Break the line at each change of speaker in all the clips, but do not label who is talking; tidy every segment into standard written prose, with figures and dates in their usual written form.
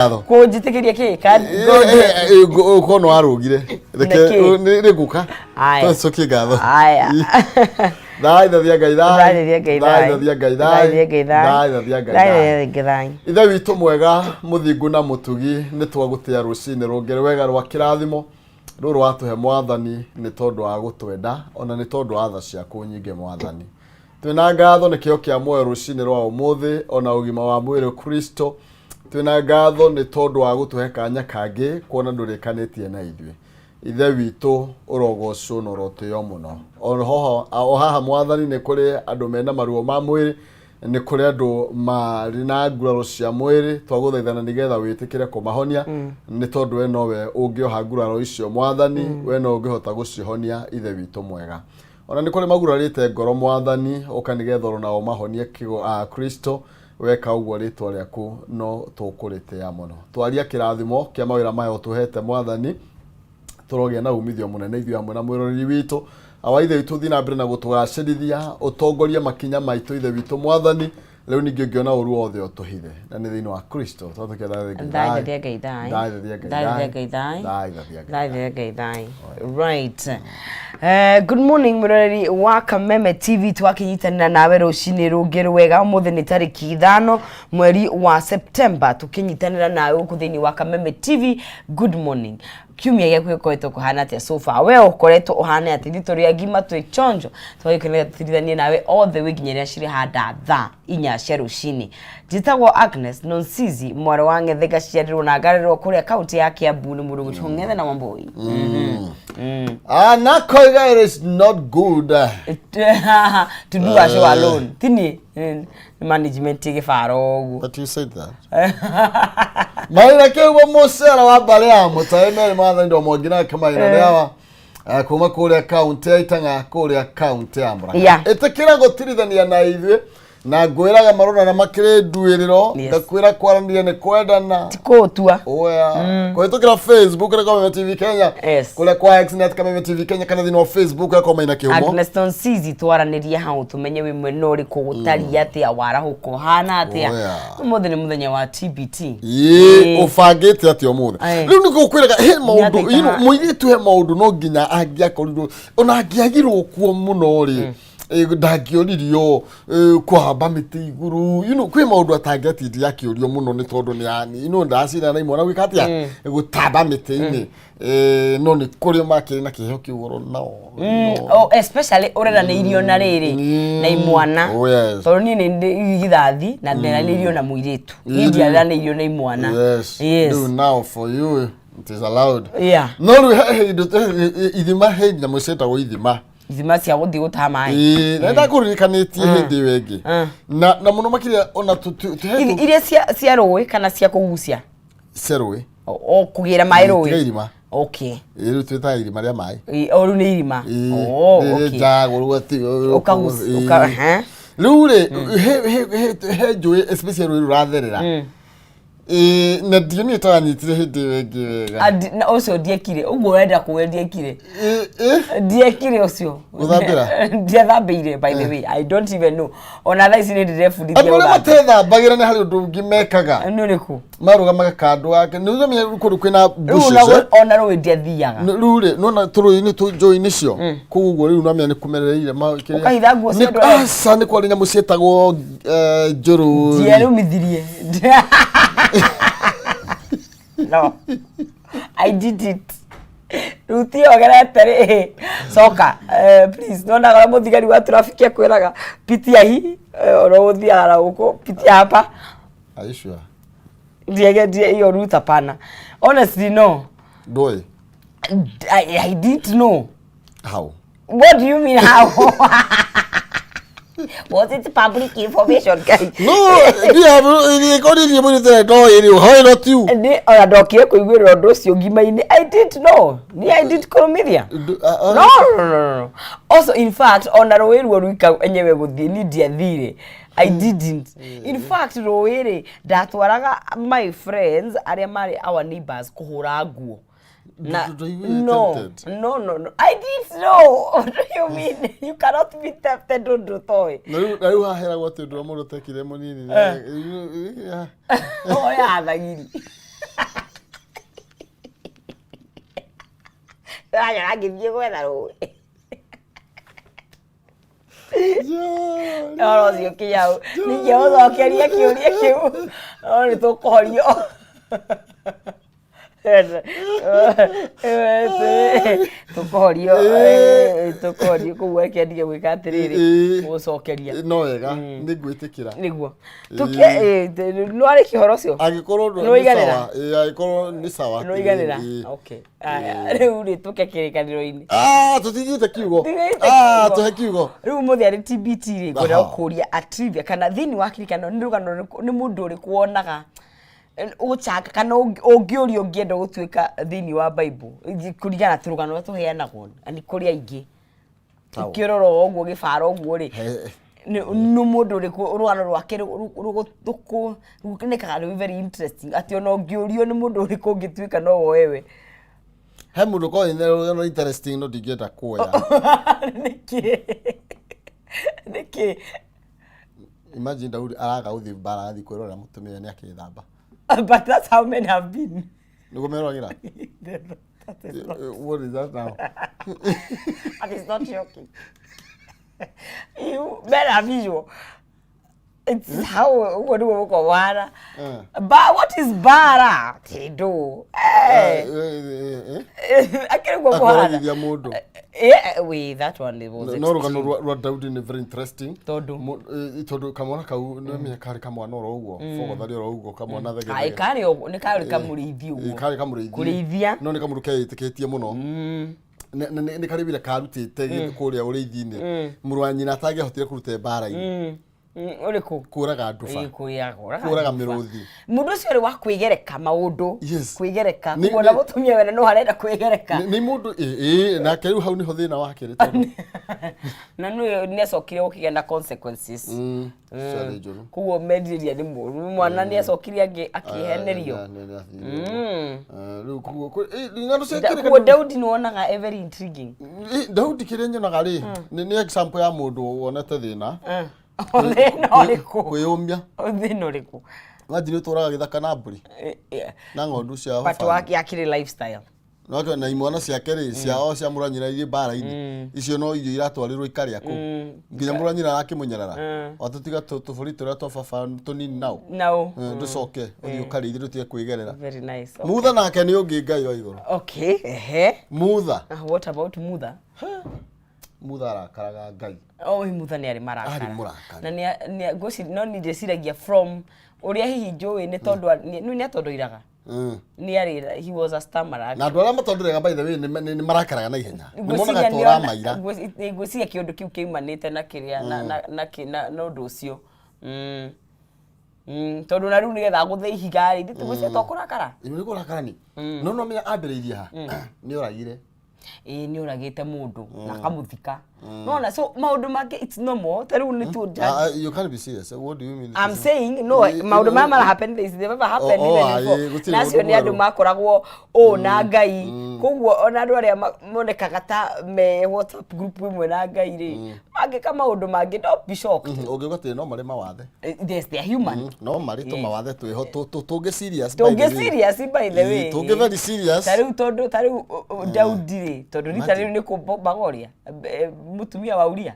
Ngatho.
Kũnjĩtĩkĩria kĩ? Ka-
Ũkorwo nĩ warũgire. Reke
Nĩkĩ?
nĩ ngũka.
Aya.
Tũcokie ngatho.
Aya.
Thaithathia Ngai thai.
Thaithathia Ngai thai.
Thaithathia Ngai thai.
Thaithathia Ngai thai.
Thaithathia Ngai thai.
Thaithathia Ngai thai.
Ithe witũ mwega mũthingu na mũtugi nĩ twagũtĩa rũcinĩ rũngĩ rwega rwa kĩrathimo rũrũ watũhe mwathani nĩ tondũ wa gũtwenda ona nĩ tondũ wa tha ciaku nyingĩ mwathani. Twĩna ngatho nĩ kĩo kĩa muoyo rũcinĩ rwa ũmũthĩ ona ũgima wa mwĩrĩ Kristo. Twĩna ngatho nĩ tondũ wa gũtũhe kanya kangĩ kuona ndũrĩkanĩtie na ithuĩ. Ithe witũ ũrogocwo na ũrotĩo mũno. O haha mwathani nĩ kũrĩ andũ mena maruo ma mwĩrĩ, nĩ kũrĩ andũ marĩ na nguraro cia mwĩrĩ, twagũthaithana nĩgetha wĩtĩkĩre kũmahonia, nĩ tondũ we nowe ũngĩoha nguraro icio mwathani, we nowe ũngĩhota gũcihonia Ithe witũ mwega. Ona nĩ kũrĩ magurarĩte ngoro mwathani, ũka nĩgetha oro nao mahonie Kristo, weka ũguo rĩtwa rĩaku no tũkũrĩtĩa mũno. Twaria kĩrathimo kĩa mawĩra maya ũtũhete mwathani, tũrogĩa na umithio mũnene ithuĩ hamwe na mwĩroreri witũ. Awa Ithe witũ thiĩ na mbere na gũtũgacĩrithia, ũtongorie makinya maitũ Ithe witũ mwathani, rĩu ningĩ ũngĩona ũru wothe ũtũhithe. Na nĩ thĩinĩ wa Kristo twatũkia Ngai
Thaithathia Ngai thai.
Thaithathia Ngai
Thaithathia Ngai thai.
Thaithathia Ngai thai.
Thaithathia Ngai thai. Right. Good morning mwĩroreri wa Kameme TV, twakĩnyitanĩra nawe rũcinĩ rũngĩ rwega. Ũmũthĩ nĩ tarĩki 5 mweri wa September, tũkĩnyitanĩra nawe gũkũ thĩinĩ wa Kameme TV. Good morning. Kiumia gĩaku gĩkoretwo kũhana atĩa so far? We ũkoretwo ũhana atĩa? Ithuĩ tũrĩ agima twĩ chonjo, twagĩkenera tũtirithanie nawe all the way nginya rĩrĩa cirĩhanda thaa 4 cia rũcinĩ. Njĩtagwo Agnes Nonsizi, mwarĩ wa Ng'ethe, ngaciarĩrwo na ngarererwo kũrĩa kaunti ya Kiambu nĩ mũndũ gwĩtwo Ng'ethe na Wambui.
Anakoiga it is not good.
To do a show alone. Tini nĩ management gĩbaro ũguo.
But you said that. Maina kĩugo mũcera wa mbarĩ ya mũtaĩ merĩ mwathani ndo mwangi nake maina nĩ awa kuma kũrĩa kaunti ya Itang'a kũrĩa kaunti ya Murang'a. Ĩtĩkĩra gũtirithania na ithuĩ na ngwĩraga marona na makĩrĩ nduĩrĩro. Ngakwĩra kwaranĩria nĩ kwendana.
Ti kũũtua.
Oya. Kũhĩtũkĩra Facebook na Kameme TV Kenya. Kũrĩa kwa Xnet Kameme TV Kenya kana thĩinĩ wa Facebook ya Maina Kĩhumo.
Agnes Nonsizi, twaranĩrie hau tũmenye wĩ mwena ũrĩkũ, gũtariĩ atĩa, warahũka ũhana atĩa. Ũmũthĩ nĩ mũthenya wa TBT.
Ĩĩ, ũbangĩte atĩa ũmũthĩ? Rĩu nĩguo ngũkwĩraga he maũndũ, mũirĩtu he maũndũ no nginya angĩakorirwo ona angĩagirwo kuo mũno rĩ, ndangĩoririo kũhamba mĩtĩ igũrũ, kwĩ maũndũ atangĩatindia akĩũrio mũno nĩ tondũ nĩ yani, ndacindana na imwana gwĩka atĩa, gũtamba mĩtĩ-inĩ. No nĩ kũrĩ makĩrĩ na kĩheo kĩu oro nao.
Oh, especially ũreranĩirio na rĩrĩ na imwana.
Oh, yes.
Tondũ niĩ nĩ ndĩ irigithathi na nderanĩirio na mũirĩtu, niĩ ndiareranĩirio na imwana.
Yes. Rĩu now for you it is allowed. No rĩu he hĩndĩ ithima, he nyamũ ciĩtagwo ithima.
Ithima cia gũthiĩ gũtaha maĩ.
Ĩĩ, na ndakũririkanĩtie hĩndĩ ĩyo ĩngĩ na mũno makĩria ona
Iria cia rũĩ kana cia kũgucia?
Cia rũĩ.
O kũgĩra maĩ
Tiga
rũĩ.
irima.
Okay.
Ĩĩ, rĩu twĩtaga irima rĩa maĩ.
Ĩ, o rĩu nĩ irima. Oh, okay.
Rĩnjagwo rĩu atĩ
Ũkagucia.
Rĩu rĩ he njũĩ especially rũĩ rũratherera. Ĩĩ, na ndionire taranyitire hĩndĩ ĩyo ĩngĩ wega.
Na ũcio ndiekire ũguo ũrenda kuga ndiekire.
Ĩ, ĩ.
Ndiekire ũcio.
Gũthambĩra?
Ndiathambĩire, by the way I don't even know, ona thaa ici nĩ ndĩrebundithia
Andũ arĩa
gũthambĩra.
matethambagĩra nĩ harĩ ũndũ ũngĩ mekaga.
Nĩ ũrĩkũ?
Marũgamaga kando yake nĩ ũramenya rĩu kũndũ kwĩna
Rĩu
bushes, eh?
ona rũĩ ndiathiaga.
Rĩu rĩ nona tũrũĩ-inĩ njũĩ-inĩ cio kũu ũguo rĩu namenya nĩ kũmerereire
Ũkahitha nguo cia andũ arĩa-
Aca, nĩ kwarĩ nyamũ ciĩtagwo njũrũri.
Ndierũmithirie. No, I did it. Rĩu tiogerete rĩ, coka please. Nonaga ũrĩa mũthigari wa traffic akwĩraga pitia hii, oro ũthiaga na gũkũ, pitia hapa.
Are you sure?
Ndiege hiyo route, hapana. Honestly, no.
Ndũĩ?
I didn't know.
How?
What do you mean, how? Was it public information, guys?
No, ndiakoririe mũirĩtu ndoĩ rĩu how not you?
Nĩ ona ndokire kũiguĩrĩra ũndũ ũcio ngima-inĩ. I didn't know. Ni I didn't kũrũmithia. No, no, no, no. Also, in fact, ona rũĩ ruo rwika enyewe gũthiĩ ni ndiathire. I didn't. In fact, rũĩ rĩ ndatwaraga my friends arĩa marĩ our neighbors kũhũra nguo. Na,
Ndũiguire
no,
tempted?
no, no, no. I didn't know. What do you mean? You cannot be tempted ũndũ ũtoĩ.
Na rĩu haheragwo atĩ ũndũ ũrĩa mũndũ atekire mũnini.
Oya thagiri. Ũranyona ngĩthiĩ gwetha rũĩ. Ũhoro ũcio kĩnyau ningĩ ũcokerie kĩũria kĩu no nĩ tũkũhorio. Tũkũhorio, tũkũhorio koguo reke ndige gwĩka atĩrĩrĩ, gũcokeria.
No wega, nĩ ngwĩtĩkĩra.
Nĩguo. Nĩ warĩkia ũhoro ũcio?
Angĩkorwo
Nĩ waiganĩra?
Nĩ sawa, angĩkorwo nĩ sawa.
Nĩ waiganĩra? Okay. Aya, rĩu rĩ tũke kĩrĩkanĩro-inĩ.
Ah, tũtigĩte kiugo.
Tũtigĩte
Ah,
kiugo.
tũhe kiugo.
Rĩu ũmũthĩ arĩ TBT rĩ, ngwenda gũkũria a trivia kana thĩinĩ wa kĩrĩkanĩro nĩ rũgano rũrĩkũ, nĩ mũndũ ũrĩkũ wonaga ũgũchanga kana ũngĩũrio ũngĩenda gũtuĩka thĩinĩ wa Bible kũringana na tũrũgano rũrĩa tũheanagwo na nĩ kũrĩ aingĩ.
Taũ.
Ũkĩrora o ũguo gĩbara ũguo rĩ, nĩ mũndũ ũrĩkũ rũgano rwake rũnekaga rwĩ very interesting atĩ ona ũngĩũrio nĩ mũndũ ũrĩkũ ũngĩtuĩka no woe we.
He mũndũ ũkoragwo ena rũgano interesting no ndingĩenda kuoya.
Nĩkĩ? Nĩkĩ?
Imagine Daudi araga gũthiĩ mbara agathiĩ kwĩrorera mũtumia nĩ akĩthamba.
But that's how men have been.
Nĩguo meroragĩra?
That is not,
What is that now?
That is not shocking. You men are visual. It's how ũguo nĩguo gũkorwo wara. Ba, what is bara? Kĩndũ. Eh. Akĩrĩ guo kũhana.
Akoragithia mũndũ.
Wait, that one was
No rũgano
extreme.
rwa Daudi nĩ very interesting.
Tondũ?
Tondũ kamwana kau nĩ menya karĩ kamwana oro ũguo, bogothari oro ũguo, kamwana thege
Kaĩ
thege.
karĩ ũguo, nĩ karĩ kamũrĩithi ũguo.
Karĩ kamũrĩithi.
Kũrĩithia.
No nĩ kamũndũ keĩtĩkĩtie mũno. Nĩ karĩ wĩra karutĩte kũrĩa ũrĩithi-inĩ. Mũrũ wa nyina atangĩahotire kũruta mbara-inĩ.
Ũrĩkũ?
Kũraga nduba.
Ĩĩ, kũraga
Kũraga
nduba.
mĩrũthi.
Mũndũ ũcio ũrĩ wa kwĩgereka maũndũ.
Yes.
Kwĩgereka. Koguo ona mũtumia wene no arenda kwĩgereka.
Nĩ mũndũ ĩĩ nake rĩu hau nĩho thĩna wake rĩ tondũ.
Na nĩ nĩ acokire gũkĩgĩa na consequences.
Ciarĩ njũru.
Koguo merirĩria nĩ moru. Mwana nĩ acokire akĩhenerio.
Rĩu koguo ng'ano cia
Koguo Daudi nĩ wonaga e very intriguing.
Daudi kĩrĩa nyonaga rĩ nĩ example ya mũndũ wonete thĩna.
Thĩna ũrĩkũ?
Kwĩyũmia.
Thĩna ũrĩkũ?
Imagine ũtũraga gĩthaka na mbũri na ng'ondu cia
But
baba.
yakĩrĩ lifestyle.
No na imwana ciake rĩ ciao cia mũrũ wa nyina irĩ mbara-inĩ icio no irio iratwarĩrwo ikarĩa kũu nginya mũrũ wa nyina arakĩmũnyarara watũtiga tũbũri tũrĩa twa baba tũnini nao.
Nao.
Ndũcoke ũthiĩ ũkarĩithie ndũtige kwĩgerera.
Very nice.
Mutha nake nĩ ũngĩ Ngai wa igũrũ.
Okay, ehe.
Mutha.
What about Mutha?
Mutha arakaraga Ngai.
Oh, Mutha nĩ arĩ marakara.
Arĩ mũrakara.
Na nĩ ngwĩciria no niĩ ndĩciragia from ũrĩa hihi njũĩ nĩ tondũ nĩ atondoiraga. Nĩ arĩ, he was a stammerer.
Na andũ arĩa matondoraga by the way nĩ marakaraga na ihenya. Nĩ monaga ta ũramaira.
Ngwĩciria kĩũndũ kĩu kĩumanĩte na kĩrĩa na na ũndũ ũcio. Tondũ na rĩu nĩgetha agũthe ihiga rĩ, ngwĩciria to kũrakara.
Nĩ kũrakara nĩ. No no menya ambĩrĩirie ha? Nĩ oragire.
Ĩĩ nĩ oragĩte mũndũ na akamũthika. Nona so maũndũ mangĩ it's normal ta rĩu nĩ tu
You can't be serious. What do you mean?
I'm saying no maũndũ maya mara happen this they never happened even before. Na acio nĩ andũ makoragwo ũũ na Ngai. Koguo ona andũ arĩa monekaga ta me WhatsApp group ĩmwe na Ngai rĩ, mangĩka maũndũ mangĩ don't be shocked.
Ũngĩuga atĩ no marĩ mawathe.
Yes, they are human.
No marĩ tũmawathe twĩho tũngĩ serious by the
Tũngĩ
way.
serious by the way.
Tũngĩ very serious.
Ta rĩu tondũ ta rĩu Daudi rĩ, tondũ rita rĩu nĩ kũmbaga ũrĩa mũtumia wa Uria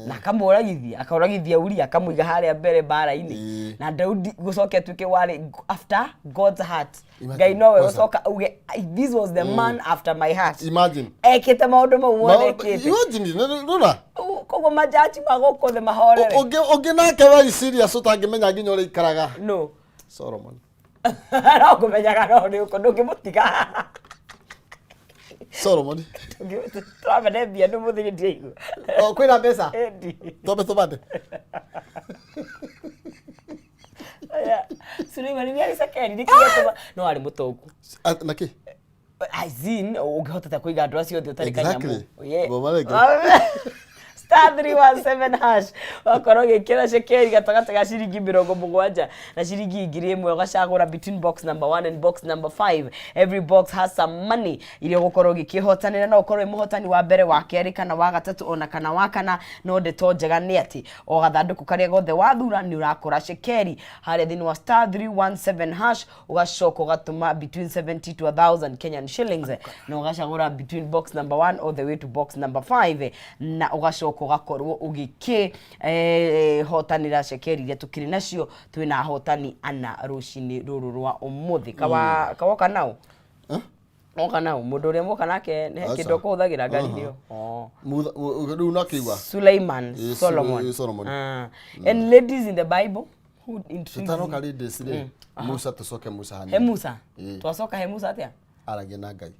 na akamũragithia akaragithia Uria akamũiga harĩa mbere mbara-inĩ na Daudi gũcoke atuĩke warĩ after God's heart. Ngai nowe gũcoka auge this was the man after my heart.
Imagine.
Ekĩte maũndũ mau mothe ekĩte.
Imagine, rora.
Koguo majaji ma gũkũ thĩ mahorere.
Ũngĩ nake very serious ũtangĩmenya nginya ũrĩa ikaraga.
No.
Solomon.
No ngũmenyaga no nĩ ũkũ ndũngĩmũtiga.
Solomon.
Tũramene mbia nĩ mũthĩ ndiraigua.
Kwĩna mbeca? Twambe tũbande.
Suleimani nĩ arĩ cekeri nĩ kĩrĩa no arĩ mũtongu.
Na kĩ?
As in ũngĩhotete kũiga andũ acio othe ũtarĩ kanyamũ.
Exactly.
Star 317 hash, wakorwo ũgĩkĩra cekeri gatagatĩ ga ciringi 70 na ciringi 1000, ũgacagũra between box number 1 and box number 5. Every box has some money iria ũgũkorwo ũgĩkĩhotanĩra. No ũkorwo wĩ mũhotani wa mbere, wa kerĩ, kana wa gatatũ, ona kana wa kana. No ndeto njega nĩ atĩ o gathandũkũ karĩa gothe wathura nĩ ũrakora cekeri harĩa thĩinĩ wa star 317 hash. Ũgacoka ũgatũma between 70 to 1000 Kenyan shillings, na ũgacagũra between box number 1 all the way to box number 5, na ũgacoka ũgakorwo ũgĩkĩ hotanĩra cekeri iria tũkĩrĩ nacio. Twĩna ahotani ana rũcinĩ rũrũ rwa ũmũthĩ. Kawa kawoka nao oka nao mũndũ ũrĩa moka nake nĩ
Aca.
kĩndũ ũkũhũthagĩra ngari-inĩ ĩyo. Oh.
Rĩu nakĩigua
Suleiman. Solomon.
Solomon.
Ah. And ladies in the Bible who intrigues you?
Tũtanoka ladies rĩ, Musa, tũcoke Musa
He
hanini.
Musa.
Ĩĩ.
Twacoka he Musa atia?
Aragia na Ngai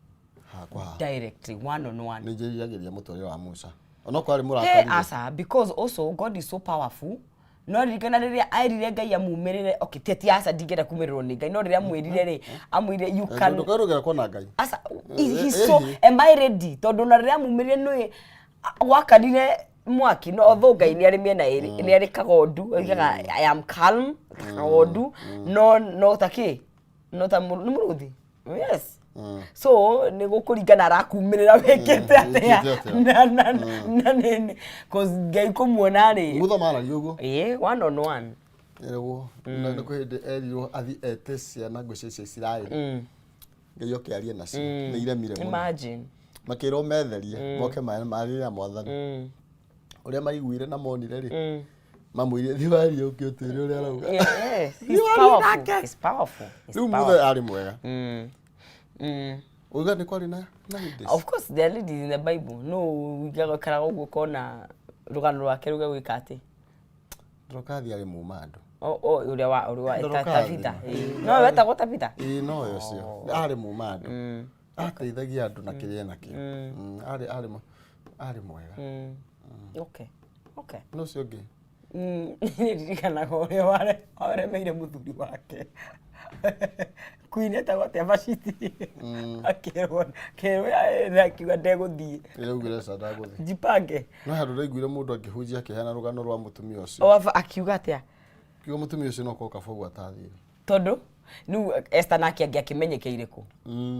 hakwa haha.
Directly, one on one.
Nĩ njĩriragĩria mũtũrĩre wa Musa onokorwo arĩ
He
mũrakari rĩ.
asa, because also God is so powerful. No ririkana rĩrĩa erire Ngai amumĩrĩre. Okay, ti asa, ndingĩenda kumĩrĩrwo nĩ Ngai, no rĩrĩa amwĩrire rĩ, amwĩrire you can
Ndũkarũgĩra kuona Ngai.
Asa, he's so am I ready? Tondũ na rĩrĩa amumĩrĩre nĩ gwakanire mwaki. No although Ngai nĩ arĩ mĩena ĩrĩ, nĩ arĩ kagondu oigaga, "I am calm," ta kagondu, no ta kĩ, no ta nĩ mũrũthi, yes. So nĩ gũkũringana arakumĩrĩra wĩkĩte atĩa.
Wĩkĩte atĩa.
Na nini, 'cause Ngai kũmuona rĩ,
Mutha maragia ũguo.
Ĩĩ, one on one.
Eragwo na nĩ kwĩ hĩndĩ erirwo athi ete ciana ngũcia cia Isiraeli, Ngai oke arie nacio, nĩ iremire mũno.
Imagine.
Makĩrwo metherie moke marĩre na Mwathani. Ũrĩa maiguire na monire rĩ, mamwĩrire, "Thiĩ warie, ũke ũtwĩre ũrĩa arauga."
Yes, he's
You are
powerful.
nake.
He's powerful. He's
Rĩu
powerful.
Mutha arĩ mwega. Uga nĩ kwarĩ na ladies.
Of course there are ladies in the Bible. No wikaraga ũguo ũkona rũgano rwake rũgagwĩka atĩ
Ndorokathi arĩ muma andũ.
O ũrĩa wa
Ndorokathi.
Tabitha. Ĩĩ. No wetagwo Tabitha.
Ĩĩ, no yo ũcio arĩ muma andũ, ateithagia andũ na kĩrĩa nakĩo. Arĩ mwega.
Okay.
No ũcio ũngĩ.
Nĩririkanaga ũrĩa waremeire mũthuri wake, Queen etagwo atĩa, Vashti, akĩrwo akĩrwo na akiuga ndegũthiĩ.
Ĩraugire ca ndagũthiĩ.
Jipange.
No handũ ndaiguire mũndũ akĩhunjia akĩheana rũgano rwa mũtumia ũcio.
Akiuga atĩa?
Kiuga mũtumia ũcio no korwo kaba ũguo atathire.
Tondũ rĩu Esther nake angĩ akĩmenyekeire kũ?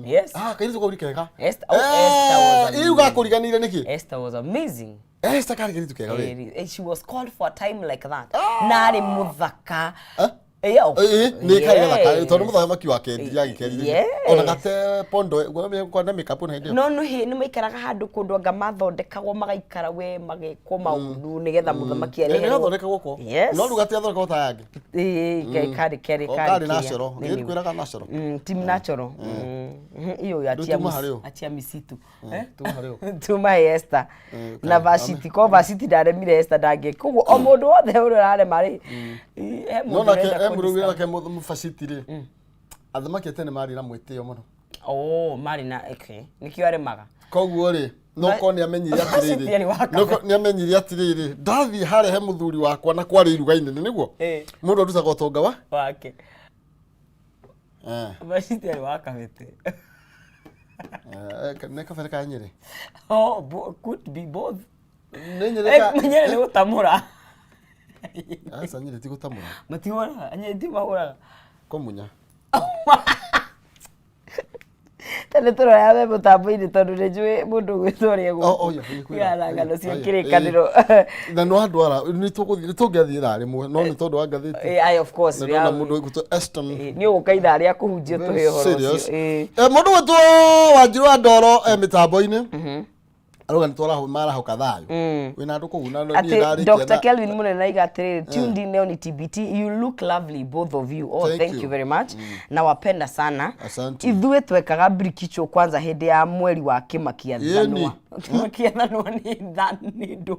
Yes.
Ah, kairĩtu kau nĩ kega.
Esther, oh, Esther was
Rĩu gakũriganĩire nĩkĩ?
Esther was amazing.
Esther karĩ kairĩtu kega we.
She was called for a time like that. Na arĩ mũthaka.
Eh?
Ĩyo.
Ĩĩ, nĩ karĩ gathaka tondũ mũthamaki wa kendire agĩkerire ona gate pondo kwana makeup na hĩndĩ ĩyo.
No nĩ maikaraga handũ kũndũ anga mathondekagwo magaikara we magekwo maũndũ nĩgetha mũthamaki
Nĩ
areherwo.
gathondekagwo ko.
Yes.
No rĩu gatiathondekagwo ta yangĩ.
Ĩĩ, karĩ kerĩ.
O
karĩ
karĩ
kĩrĩa.
natural.
Anyway.
Nĩ kwĩraga natural.
Team natural. Iyo ya
Rĩu
tia
tuma harĩ ũ?
atia misitu. Eh?
Tuma harĩ ũ?
Tuma he Esther. Na Vashti, ko Vashti ndaremire, Esther ndangĩ. Koguo o mũndũ wothe ũrĩa ũrarema rĩ, he
No
mũndũ
nake
ũrenda
e mũrugire
kũ-discover.
nake mũbaciti rĩ. Athamaki a tene marĩ na mwĩtĩo mũno.
Oh, marĩ na, okay. Nĩkĩo aremaga.
Koguo rĩ, no korwo nĩ amenyire
Vashti
atĩrĩrĩ,
arĩ wa
no
kabere.
korwo nĩ amenyire atĩrĩrĩ, ndathiĩ harĩa he mũthuri wakwa na kwarĩ iruga inene nĩguo mũndũ arutaga ũtonga wa
Wake. Vashti arĩ wa kabete.
Nĩ kabere ka Nyĩrĩ.
Oh, could be both.
Nĩ Nyĩrĩ ka
Nyĩrĩ nĩ gũtamũra.
Aca, Nyĩrĩ ti gũtamũra.
Matihũraga, Nyĩrĩ ti mahũraga.
Kũmunya.
Tene tũroya we mũtambo-inĩ tondũ nĩ njũĩ mũndũ ũgwĩtwo ũrĩa
Oh, oh, yeah, yeah, kwĩra.
na ng'ano cia
Aya,
kĩrĩkanĩro.
Na no andũ ara nĩ tũgũthiĩ, nĩ tũngĩathiĩ thaa rĩmwe, no nĩ tondũ wa ngathĩti.
Aye, of course.
Na
We
ndona mũndũ ũgwĩtwo Eston.
Nĩ ũgũka ithaa rĩa kũhunjia tũhe ũhoro
Serious.
ũcio. Ĩĩ.
Mũndũ gwĩtwo Wanjiru wa Ndoro mĩtambo-inĩ arauga nĩ twaraho marahoka thayũ wĩna andũ kũu na niĩ
Atĩ
ndarĩkia
Dr. Kelvin Munene aiga atĩrĩrĩ, "Tuned in leo ni TBT. You look lovely, both of you." Oh,
Thank
thank
you.
you very much. Nawapenda sana.
Asante.
Ithuĩ twekaga brikicho kwanza hĩndĩ ya mweri wa kĩmakia
Ĩni.
thanwa. Kĩmakia thanwa nĩ nĩ ndũ.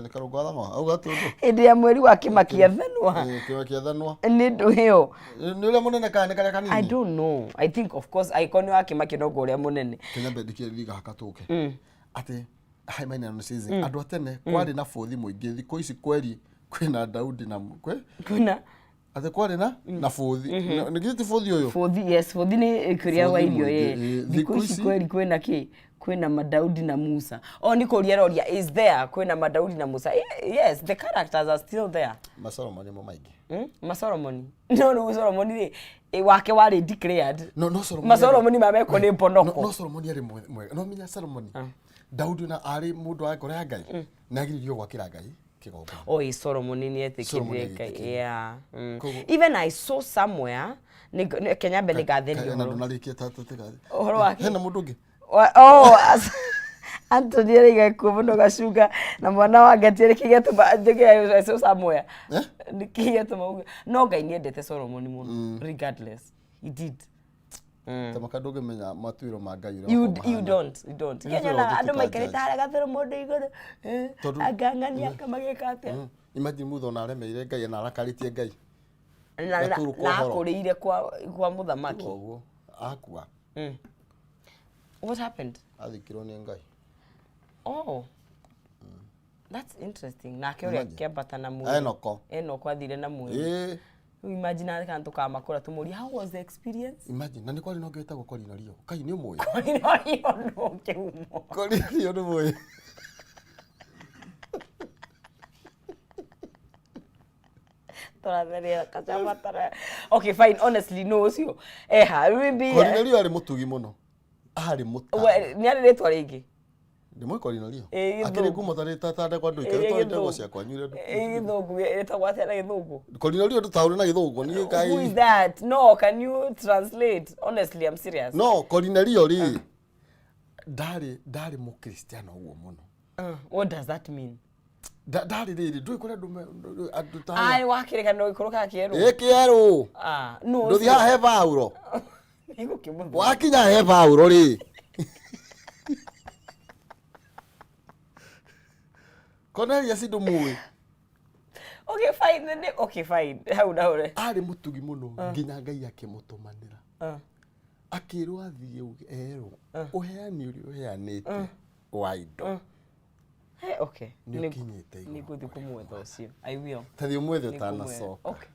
Karũngo athanwa auga atĩ ũndũ
Hĩndĩ ya mweri wa kĩmakia thanwa.
Kĩmakia thanwa.
Nĩ ndũ ĩyo.
Nĩ ũrĩa mũnene kana nĩ karĩa
I
kanini?
don't know. I think, of course, angĩkorwo nĩ wa kĩmakia noguo ũrĩa mũnene.
Kenya mbendikire thiga hakatũke atĩ hai maina season andũ a tene kwarĩ na bũthi mũingĩ. Thikũ ici kweri kwĩna Daudi na kwĩ
Kwĩna
Atĩ kwarĩ na bũthi. Nĩ githĩ ti bũthi ũyũ?
Bũthi, yes, bũthi nĩ kũrĩa wa
Bũthi
irio.
mũingĩ,
Ĩ
ĩ,
thikũ
thikũ
ici
ici-
kweri kwĩna kĩ, kwĩna Madaudi na Musa. O nĩ kũria aroria, is there kwĩna Madaudi na Musa? Yes, the characters are still there.
Masolomoni mo maingĩ.
Masolomoni, no rĩu Solomoni rĩ, wake warĩ declared.
No Solomoni.
Masolomoni mamekwo nĩ
No,
mbonoko.
no Solomoni arĩ mwega. No menya Solomoni. Daudi na arĩ mũndũ wa ngoro ya Ngai. Nĩ agiririo gwakĩra Ngai kĩgongona.
Oi, Solomoni nĩ
Solomoni
etĩkĩrire Ngai.
agĩtĩkĩrio.
Yeah.
Koguo-
Even I saw somewhere Kenya mbe nĩngatheria
Na
ũhoro.
ndũnarĩkia ta ta ta.
Ũhoro wake?
Hena mũndũ ũngĩ.
Oh, Anthony araiga kuo mũno gacunga na mwana wa Ngati nĩkĩ gĩatũma njũke I saw somewhere.
Eh?
Nĩkĩ gĩatũma uge no Ngai nĩendete Solomoni mũno, regardless he did.
Tamaka ndũngĩmenya matuĩro ma Ngai ũrĩa
You,
makoragwo
you
mahana.
don't, you don't.
Ithuĩ
Kenya na andũ
tũrothe
maikarĩte
tũkanjudge.
harĩa gathero mũndũ igũrũ,
Tondũ-
angang'ania anga magĩka atĩa.
Imagine mũthũ ona aremeire Ngai na arakarĩtie Ngai.
Na
Gaturu kwa
na
ũhoro.
akũrĩire kwa mũthamaki.
Koguo akua.
What happened?
Athikirwo nĩ Ngai.
Oh. That's interesting. Nake ũrĩa
Imagine.
kĩambata na mwĩrĩ.
Enoko.
Enoko athire na mwĩrĩ.
Ĩĩ.
Rĩu imagine kana tũkamakũra tũmũrie how was the experience?
Imagine na nĩ kwarĩ na ũngĩ wĩtagwo Korinorio. Kai nĩ ũmũĩ?
Korinorio nũ kĩhumo?
Korinorio nĩ mũĩ.
Tũratherera kacabatara. Okay, fine. Honestly, no ũcio. Eha, maybe.
Korinorio arĩ mũtugi mũno. Arĩ mũtaaro.
Nĩ arĩ rĩtwa rĩngĩ.
Ndĩ mũĩ Korinorio?
Ĩ,
Akĩrĩ
Gĩthũngũ.
ngumo ta ndegwa ndũike
Ĩ,
twarĩ ndegwa
Gĩthũngũ.
cia kwanyu iria
Ĩ, Gĩthũngũ ĩtagwo atĩa na Gĩthũngũ?
Korinorio ndũtaũre na Gĩthũngũ nĩ
Who is
Ngai.
that? No, can you translate? Honestly, I'm serious.
No, Korinorio rĩ ndarĩ mũkristiano ũguo mũno.
What does that mean?
Ndarĩ rĩrĩ ndũĩ kũrĩa andũ ta
Arĩ wa kĩrĩkanĩro gĩkũrũ kana kĩerũ?
ĩ kĩerũ.
Ah, no.
Ndũthiĩ haha he Paulo.
Nĩngũkĩmũthura.
Wakinya he Paulo rĩ Cornelius ndũmũĩ.
Okay, fine. Then okay, fine. Hau ndaũre.
Arĩ mũtugi mũno nginya Ngai akĩmũtũmanĩra. Akĩrwo athiĩ erwo ũheani ũrĩa ũheanĩte wa indo
Hey, okay.
nĩ ũkinyĩte igũrũ.
Nĩngũthiĩ kũmwetha ũcio. I will.
Ta thiĩ ũmwethe
Nĩngũmwetha.
ũtanacoka.
Okay.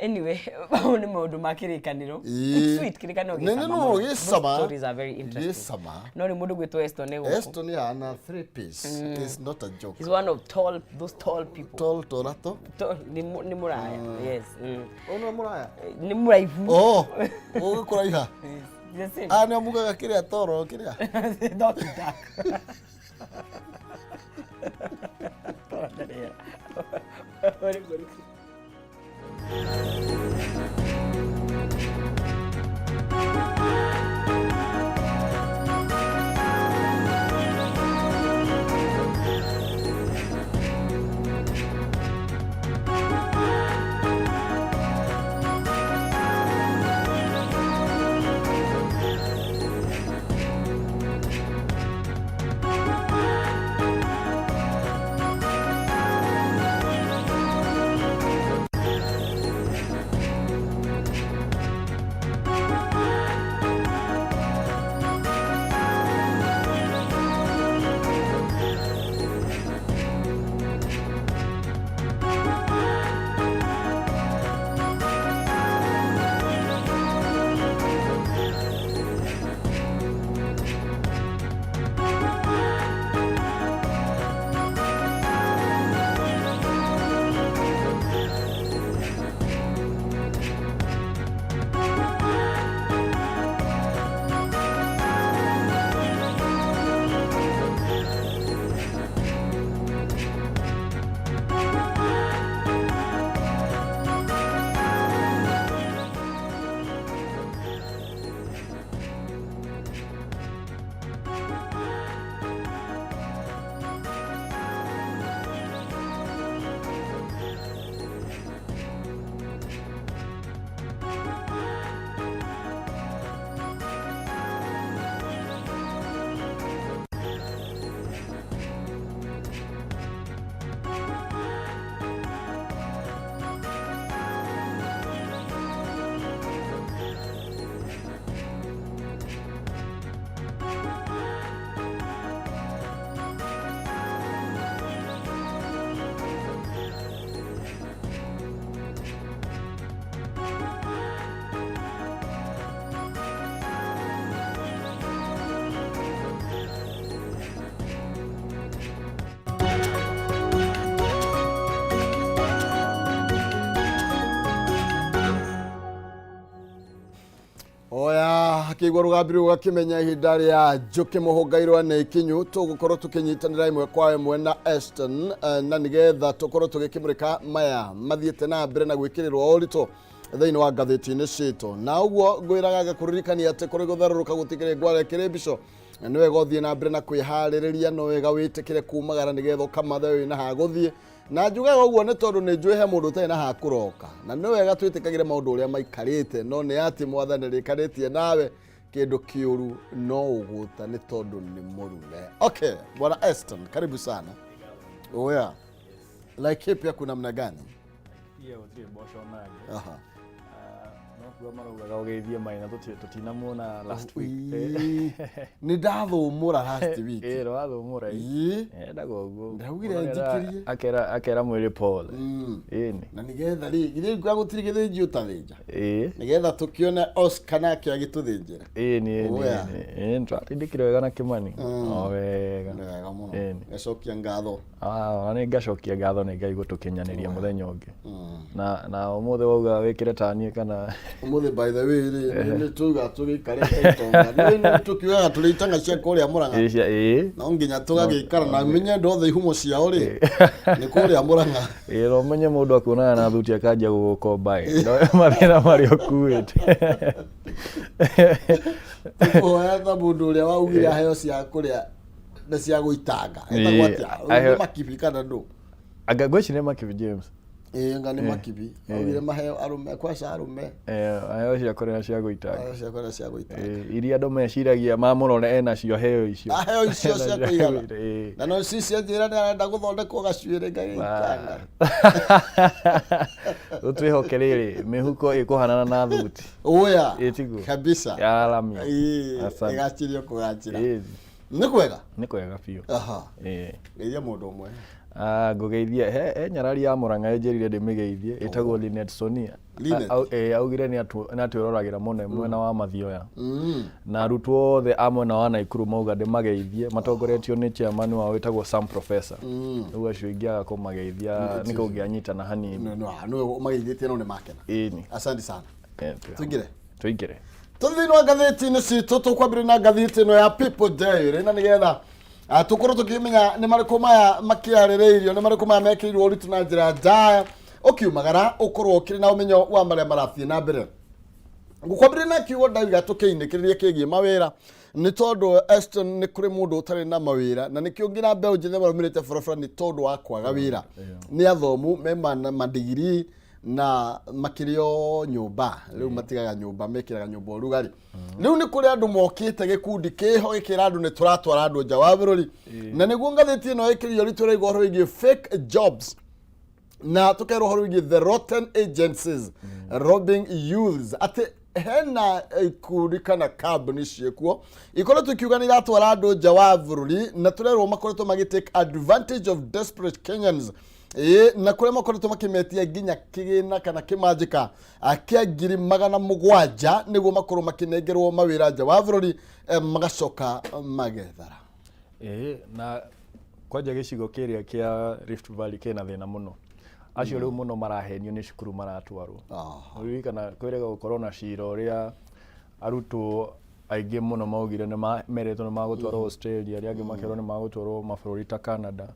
Anyway, mau nĩ maũndũ ma kĩrĩkanĩro.
Ĩĩ.
It's sweet, kĩrĩkanĩro
Nĩ- nĩ
gĩcama
no,
mũno.
gĩcama.
Those stories are very interesting.
Gĩcama.
No nĩ mũndũ gwĩtwo Eston nĩ gũkũ.
Eston ahana three piece. It's not a joke.
He's one of tall, those tall people.
Tall torato.
Tall, nĩ mũraya. Yes.
Ona mũraya.
Nĩ mũraihu.
Oh, ũgũkũraiha.
The same.
Ah, nĩ amugaga kĩrĩa toro kĩrĩa.
Not dark. Very good.
Oya akĩigua rũgambi rũu akĩmenya ihinda rĩa njũkĩ mũhũngairwa nĩ ikinyu. Tũgũkorwo tũkĩnyitanĩra ĩmwe kwa ĩmwe na Eston na nĩgetha tũkorwo tũgĩkĩmũrĩka maya mathiĩte na mbere na gwĩkĩrĩrwo ũritũ thĩinĩ wa ngathĩti-inĩ citũ. Na ũguo ngwĩraga ngakũririkania atĩ kũrĩ gũtherũrũka gũtikĩrĩ ngware kĩrĩ mbico. Nĩ wega ũthiĩ na mbere na kwĩharĩrĩria, no wega wĩtĩkĩre kumagara nĩgetha ũkamathe wĩna ha gũthiĩ. Na njugaga ũguo nĩ tondũ nĩ njũĩ he mũndũ ũtarĩ na ha kũroka. Na nĩ wega twĩtĩkagĩre maũndũ ũrĩa maikarĩte, no nĩ atĩ Mwathani arĩkanĩtie nawe kĩndũ kĩũru no ũgũta nĩ tondũ nĩ mũrume. Okay, Bwana Eston, karibu sana. Oya. Laikipia kuna namna gani?
Pia gũtirĩ mboco nangĩ. No kuga maraugaga ũgeithie maina tũtinamuona last week.
Ĩĩ. Nĩ ndathũmũra last week.
Ĩĩ, wathũmũra.
Ĩĩ.
Endaga ũguo.
Ndaugire
Mũndũ
njikĩrie.
Akera mwĩrĩ pole. Ĩni.
Na nĩgetha rĩ, githĩ nguga gũtirĩ gĩthĩnji ũtathĩnja?
Ĩĩ.
Nĩgetha tũkĩone Oscar nake agĩtũthĩnjĩra.
Ĩni, ĩni.
Oya.
Ĩni, twatindĩkire wega na Kĩmani. O wega.
Nĩ wega mũno.
Ĩni.
Ngacokia ngatho.
Ah, ona nĩ ngacokia ngatho nĩ Ngai gũtũkinyanĩria mũthenya ũngĩ. Na ũmũthĩ wauga wĩkĩre ta niĩ kana?
Ũmũthĩ, by the way rĩ, nĩ tuga tũgĩikarĩte itonga. Nĩ tũkiugaga tũrĩ itanga cia kũrĩa Mũrang'a.
Ĩĩ, ĩĩ.
No nginya tũgagĩikara na menye andũ othe ihumo ciao rĩ nĩ kũrĩa Mũrang'a.
Ĩĩ, no ũmenye mũndũ akuonaga na thuti akanjia gũgũkomba ĩ. No mathĩna marĩa ũkuĩte.
Tũkũhoya ta mũndũ ũrĩa waugire aheo cia kũrĩa na cia gũitanga. Etagwo atĩa? Nĩ Makibi kana ndũ?
Anga ngwĩciria Makibi James.
Ĩĩ, anga nĩ Makibi. Augire maheo arũme, kwaca arũme.
Aheo cia kũrĩa na cia gũitanga.
Aheo cia kũrĩa na cia gũitanga.
Iria andũ meciragia mamũrore enacio heo icio.
Aheo icio cia kũigana.
Ĩĩ.
Na no cicio njĩra nĩ arenda gũthondekwo gacuĩrĩ gagĩitanga.
Rĩu twĩhoke rĩrĩ mĩhuko ĩkũhanana na thuti.
Oya.
Ĩĩ, tiguo?
Kabisa.
Yaramio.
Ĩĩ,
Asante.
ĩgacirio kũgacĩra.
Ĩĩ.
Nĩ kwega?
Nĩ kwega biũ.
Aha.
Ĩĩ.
Geithia mũndũ ũmwe.
Ah, ngũgeithia he nyarari ya Mũrang'a ĩnjĩrire ndĩmĩgeithie, ĩtagwo Linet Sonia.
Linet.
Augire nĩ atwĩroragĩra mũno mwena wa Mathioya. Na arutwo othe a mwena wa Naikuru mauga ndĩmageithie matongoretio nĩ chairman wao wĩtagwo Sam Professor. Rĩu acio ingĩaga kũmageithia nĩ kũngĩanyitana hanini.
Nĩwe ũmageithĩtie no nĩ makena.
Ĩni.
Asante sana.
Tũingĩre. Tũingĩre.
Tũthiĩ thĩinĩ wa ngathĩti-inĩ citũ. Tũkwambĩrĩria na ngathĩti ĩno ya People Daily na nĩgetha tũkorwo tũkĩmenya nĩ marĩkũ maya makĩarĩrĩirio, nĩ marĩkũ maya mekĩrirwo ũritũ na njĩra njaya. Ũkiumagara ũkorwo ũkĩrĩ na ũmenyo wa marĩa marathiĩ na mbere. Ngũkwambĩrĩria na kiugo ndauga tũkĩinĩkĩrĩrie kĩgiĩ mawĩra, nĩ tondũ Eston nĩ kũrĩ mũndũ ũtarĩ na mawĩra, na nĩkĩo nginya mbeũ njĩthĩ marũmĩrĩte barabara nĩ tondũ wa kwaga wĩra. Nĩ athomu me mandigiri na makĩrĩ o nyũmba, rĩu matigaga nyũmba, mekĩraga nyũmba ũrugarĩ. Rĩu nĩ kũrĩ andũ mokĩte gĩkundi kĩho gĩkĩra andũ nĩ tũratwara andũ nja wa bũrũri, na nĩguo ngathĩti ĩno ĩkĩrio ritũ ĩraigua ũhoro wĩgiĩ fake jobs, na tũkerwo ũhoro wĩgiĩ the rotten agencies robbing youths, atĩ hena ikundi kana kambuni ciĩkuo ikoretwo ikiuga nĩ iratwara andũ nja wa bũrũri, na tũrerwo makoretwo magĩ take advantage of desperate Kenyans. Ĩĩ, na kũrĩa makoretwo makĩmetia nginya kĩgĩna kana kĩmanjĩka kĩa 700,000 nĩguo makorwo makĩnengerwo mawĩra nja wa bũrũri, magacoka magethara.
Ĩĩ, na kwanja gĩcigo kĩrĩa kĩa Rift Valley kĩna thĩna mũno. Acio rĩu mũno marahenio nĩ cukuru maratwarwo. Ũririkana kwĩrĩga gũkorwo na cira ũrĩa arutwo aingĩ mũno maugire nĩ meretwo nĩ magũtwarwo Australia, arĩa angĩ makerwo nĩ magũtwarwo mabũrũri ta Canada.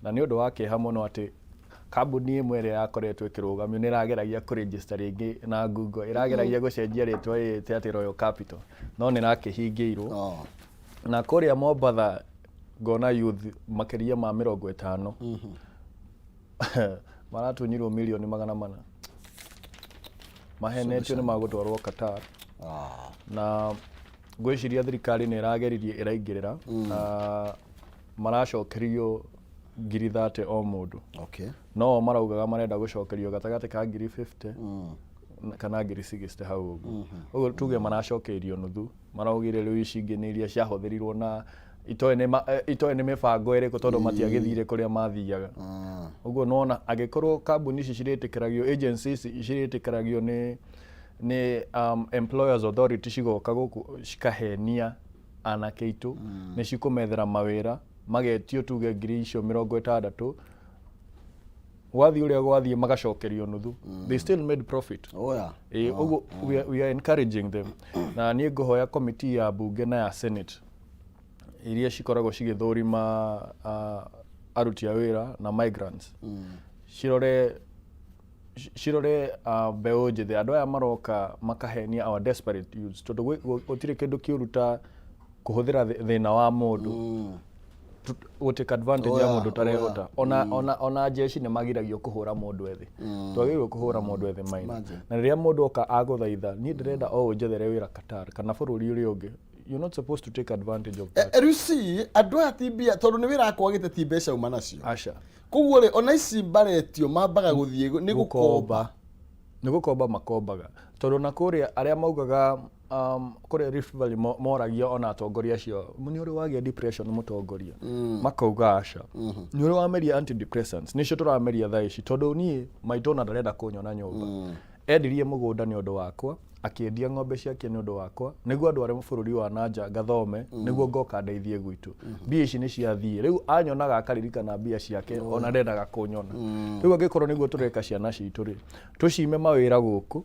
Na nĩ ũndũ wa kĩeha mũno atĩ kambuni ĩmwe ĩrĩa yakoretwo ĩkĩrũgamio nĩ ĩrageragia kũregister rĩngĩ na Google, ĩrageragia gũcenjia rĩtwa ĩĩte atĩ Royal Capital, no nĩ ĩrakĩhingĩirwo. Na kũrĩa Mombatha ngona youth makĩria ma 50 maratunyirwo mirioni 400, mahenetio nĩ magũtwarwo Qatar. Na ngwĩciria thirikari nĩ ĩrageririe ĩraingĩrĩra, maracokerio 30,000 o mũndũ. No maraugaga marenda gũcokerio gatagatĩ ka 50,000 kana 60,000 hau ũguo. Ũguo tuge maracokeirio nuthu. Maraugire rĩu ici ingĩ nĩ iria ciahũthĩrirwo na itoĩ nĩ mĩbango ĩrĩkũ, tondũ matiagĩthire kũrĩa mathiaga. Ũguo nona angĩkorwo kambuni ici cirĩtĩkĩragio, agencies ici cirĩtĩkĩragio nĩ Employers Authority, cigoka gũkũ cikahenia anake aitũ nĩ cikũmethera mawĩra, magetio tuge icio 60,000, gwathiĩ ũrĩa gwathiĩ magacokerio nuthu, they still made profit.
Oya.
Ĩĩ, ũguo we are encouraging them. Na niĩ ngũhoya committee ya bunge na ya senate iria cikoragwo cigĩthũrima aruti a wĩra na migrants cirore mbeũ njĩthĩ, andũ aya maroka makahenia our desperate youths, tondũ gũtirĩ kĩndũ kĩũru ta kũhũthĩra thĩna wa mũndũ gũ take advantage ya mũndũ ũtarehota. Ona jeshi nĩ magiragio kũhũra mũndũ ethĩ, twagĩrĩirwo kũhũra mũndũ ethĩ maina.
Imagine.
Na rĩrĩa mũndũ oka agũthaitha, niĩ ndĩrenda o ũnjethere wĩra Qatar kana bũrũri ũrĩa ũngĩ, you're not supposed to take advantage of that.
Rĩu si andũ aya ti mbia, tondũ nĩ wĩra akwagĩte, ti mbeca uma nacio.
Aca.
Koguo rĩ, ona ici mbaretio mambaga gũthiĩ nĩ gũkomba.
Nĩ gũkomba makombaga, tondũ na kũrĩa arĩa maugaga kũrĩa Rift Valley moragia ona atongoria acio, nĩ ũrĩ wagĩa depression mũtongoria? Makauga aca. Nĩ ũrĩ wameria antidepressants? Nĩcio tũrameria thaa ici, tondũ niĩ maitũ ona ndarenda kũnyona nyũmba. Endirie mũgũnda nĩ ũndũ wakwa, akĩendia ng'ombe ciake nĩ ũndũ wakwa, nĩguo andware bũrũri wa nanja ngathome, nĩguo ngoka ndeithie gwitũ. Mbia ici nĩ ciathiĩ. Rĩu anyonaga akaririkana mbia ciake, ona ndendaga kũnyona. Rĩu angĩkorwo nĩguo tũreka ciana citũ rĩ, tũcime mawĩra gũkũ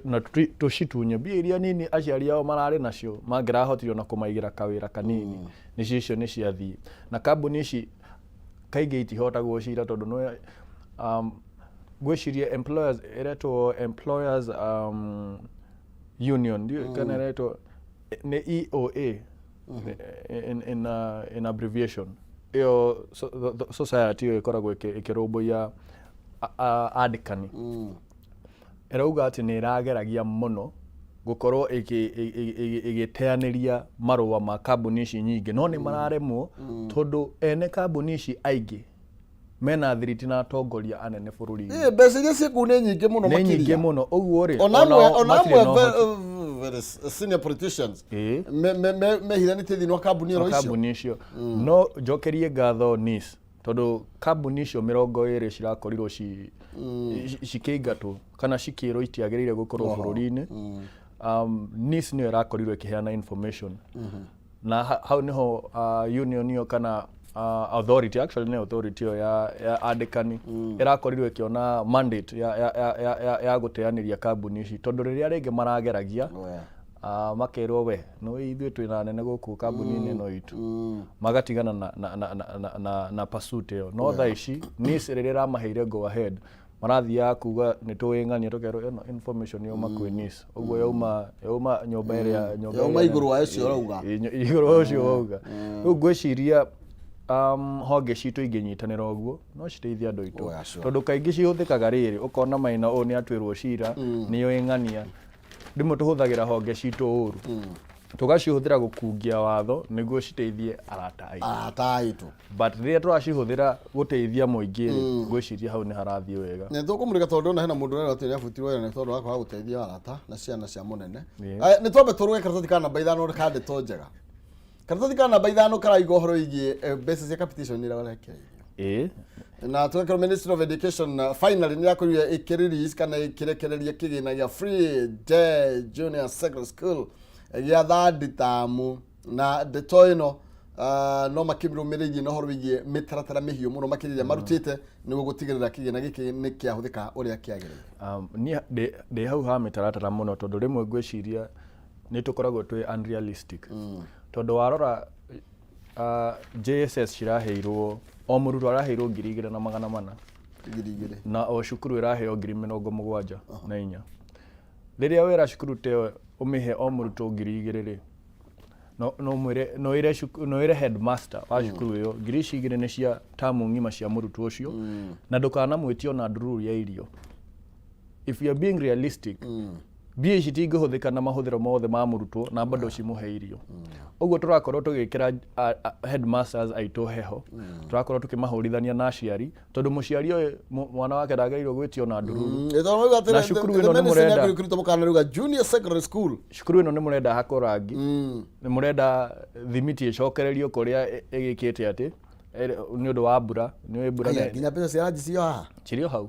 na tũcitunye mbia iria nini aciari ao mararĩ nacio, mangĩrahotire ona kũmaigĩra kawĩra kanini, nĩcio icio nĩ ciathiĩ. Na kambuni ici kaingĩ itihotagwo cira, tondũ nĩ ngwĩciria employers, ĩretwo employers union, ndiũĩ kana ĩretwo nĩ EOA in abbreviation. Ĩyo society ĩyo ĩkoragwo ĩkĩrũmbũiya andĩkani, ĩrauga atĩ nĩ ĩrageragia mũno gũkorwo ĩgĩteanĩria marũa ma kambuni ici nyingĩ, no nĩ mararemwo tondũ ene kambuni ici aingĩ mena thiriti na atongoria anene bũrũri-inĩ.
Mbeca iria ciĩ kũu nĩ nyingĩ mũno.
Nĩ nyingĩ
makĩria.
Mũno ũguo rĩ,
ona
onao
amwe ona
matirĩ
amwe
na ũhoti.
very senior politicians mehithanĩtie thĩinĩ wa kambuni ĩro icio.
Kambuni icio. No njokerie ngatho NIS, tondũ kambuni icio 20 cirakorirwo cikĩingatwo kana cikĩrwo itiagĩrĩire gũkorwo bũrũri-inĩ, NIS nĩyo ĩrakorirwo ĩkĩheana information, na hau nĩho union ĩyo kana authority, actually nĩ authority ĩyo ya andĩkani, ĩrakorirwo ĩkĩona mandate ya gũteanĩria kambuni ici, tondũ rĩrĩa rĩngĩ marageragia makerwo, we no ithuĩ twĩna anene gũkũ kambuni-inĩ ĩno itũ, magatigana na pursuit ĩyo. No thaa ici NIS rĩrĩa ĩramaheire go ahead, marathiaga kuga nĩ tũĩ ng'ania, tũkerwo ĩno information yauma kwĩ NIS, ũguo yauma nyũmba ĩrĩa nyũmba
Yauma
ĩrĩa
igũrũ wa ũcio ũrauga.
Igũrũ wa ũcio wauga. Rĩu ngwĩciria honge citũ ingĩnyitanĩra ũguo no citeithie andũ aitũ.
Oh, yeah, sure.
Tondũ kaingĩ cihũthĩkaga rĩrĩ, ũkona maina ũyũ nĩ atuĩrwo cira, nĩyo ng'ania. Rĩmwe tũhũthagĩra honge citũ ũru, tũgacihũthĩra gũkungia watho nĩguo citeithie arata aitũ.
Arata aitũ.
But rĩrĩa tũracihũthĩra gũteithia mũingĩ rĩ, ngwĩciria hau nĩ harathiĩ wega.
Nĩ tũkũmũrĩka, tondũ ndona hena mũndũ ũrera atĩ nĩ abutirwo wĩra nĩ tondũ wa kwaga gũteithia arata na ciana cia mũnene. Aya, nĩ twambe tũrũge karatathi ka namba 5 ka ndeto njega. Karatathi ka namba 5 karaiga ũhoro wĩgiĩ mbeca cia capitation nĩ irarekereirio. Na tũgekĩrwo Ministry of Education finally nĩ yakorirwo ĩkĩ-release kana ĩkĩrekereria kĩgĩna gĩa free day junior secondary school gĩa third term. Na ndeto ĩno no makĩrũmĩrĩirie na ũhoro wĩgiĩ mĩtaratara mĩhiũ mũno makĩria ĩrĩa marutĩte nĩguo gũtigĩrĩra kĩgĩna gĩkĩ nĩ kĩahũthĩka ũrĩa kĩagĩrĩire.
Niĩ ndĩ hau ha mĩtaratara mũno, tondũ rĩmwe ngwĩciria nĩ tũkoragwo twĩ unrealistic, tondũ warora JSS ciraheirwo, o mũrutwo araheirwo 2400.
2000.
Na o cukuru ĩraheo 74,000. Rĩrĩa wera cukuru ta ĩyo ũmĩhe o mũrutwo 2000 rĩ, no mwĩre no wĩre headmaster wa cukuru ĩyo, ngiri ici igĩrĩ nĩ cia tamu ng'ima cia mũrutwo ũcio, na ndũkanamwĩtie ona ndururu ya irio. If you are being realistic, mbia ici itingĩhũthĩka na mahũthĩro mothe ma mũrutwo na bado cimũhe irio. Ũguo tũrakorwo tũgĩkĩra headmasters aitũ heho, tũrakorwo tũkĩmahũrithania na aciari, tondũ mũciari ũyũ mwana wake ndagĩrĩirwo gwĩtio na ndururu. Na cukuru ĩno nĩ mũrenda
Kũruta mũkana ruga junior secondary school.
Cukuru ĩno nĩ mũrenda hakwo rangi, nĩ mũrenda thimiti ĩcokererio kũrĩa ĩgĩkĩte atĩ nĩ ũndũ wa mbura, nĩ mbura.
Aya, nginya mbeca cia ranji cio haha.
Cirĩ o hau.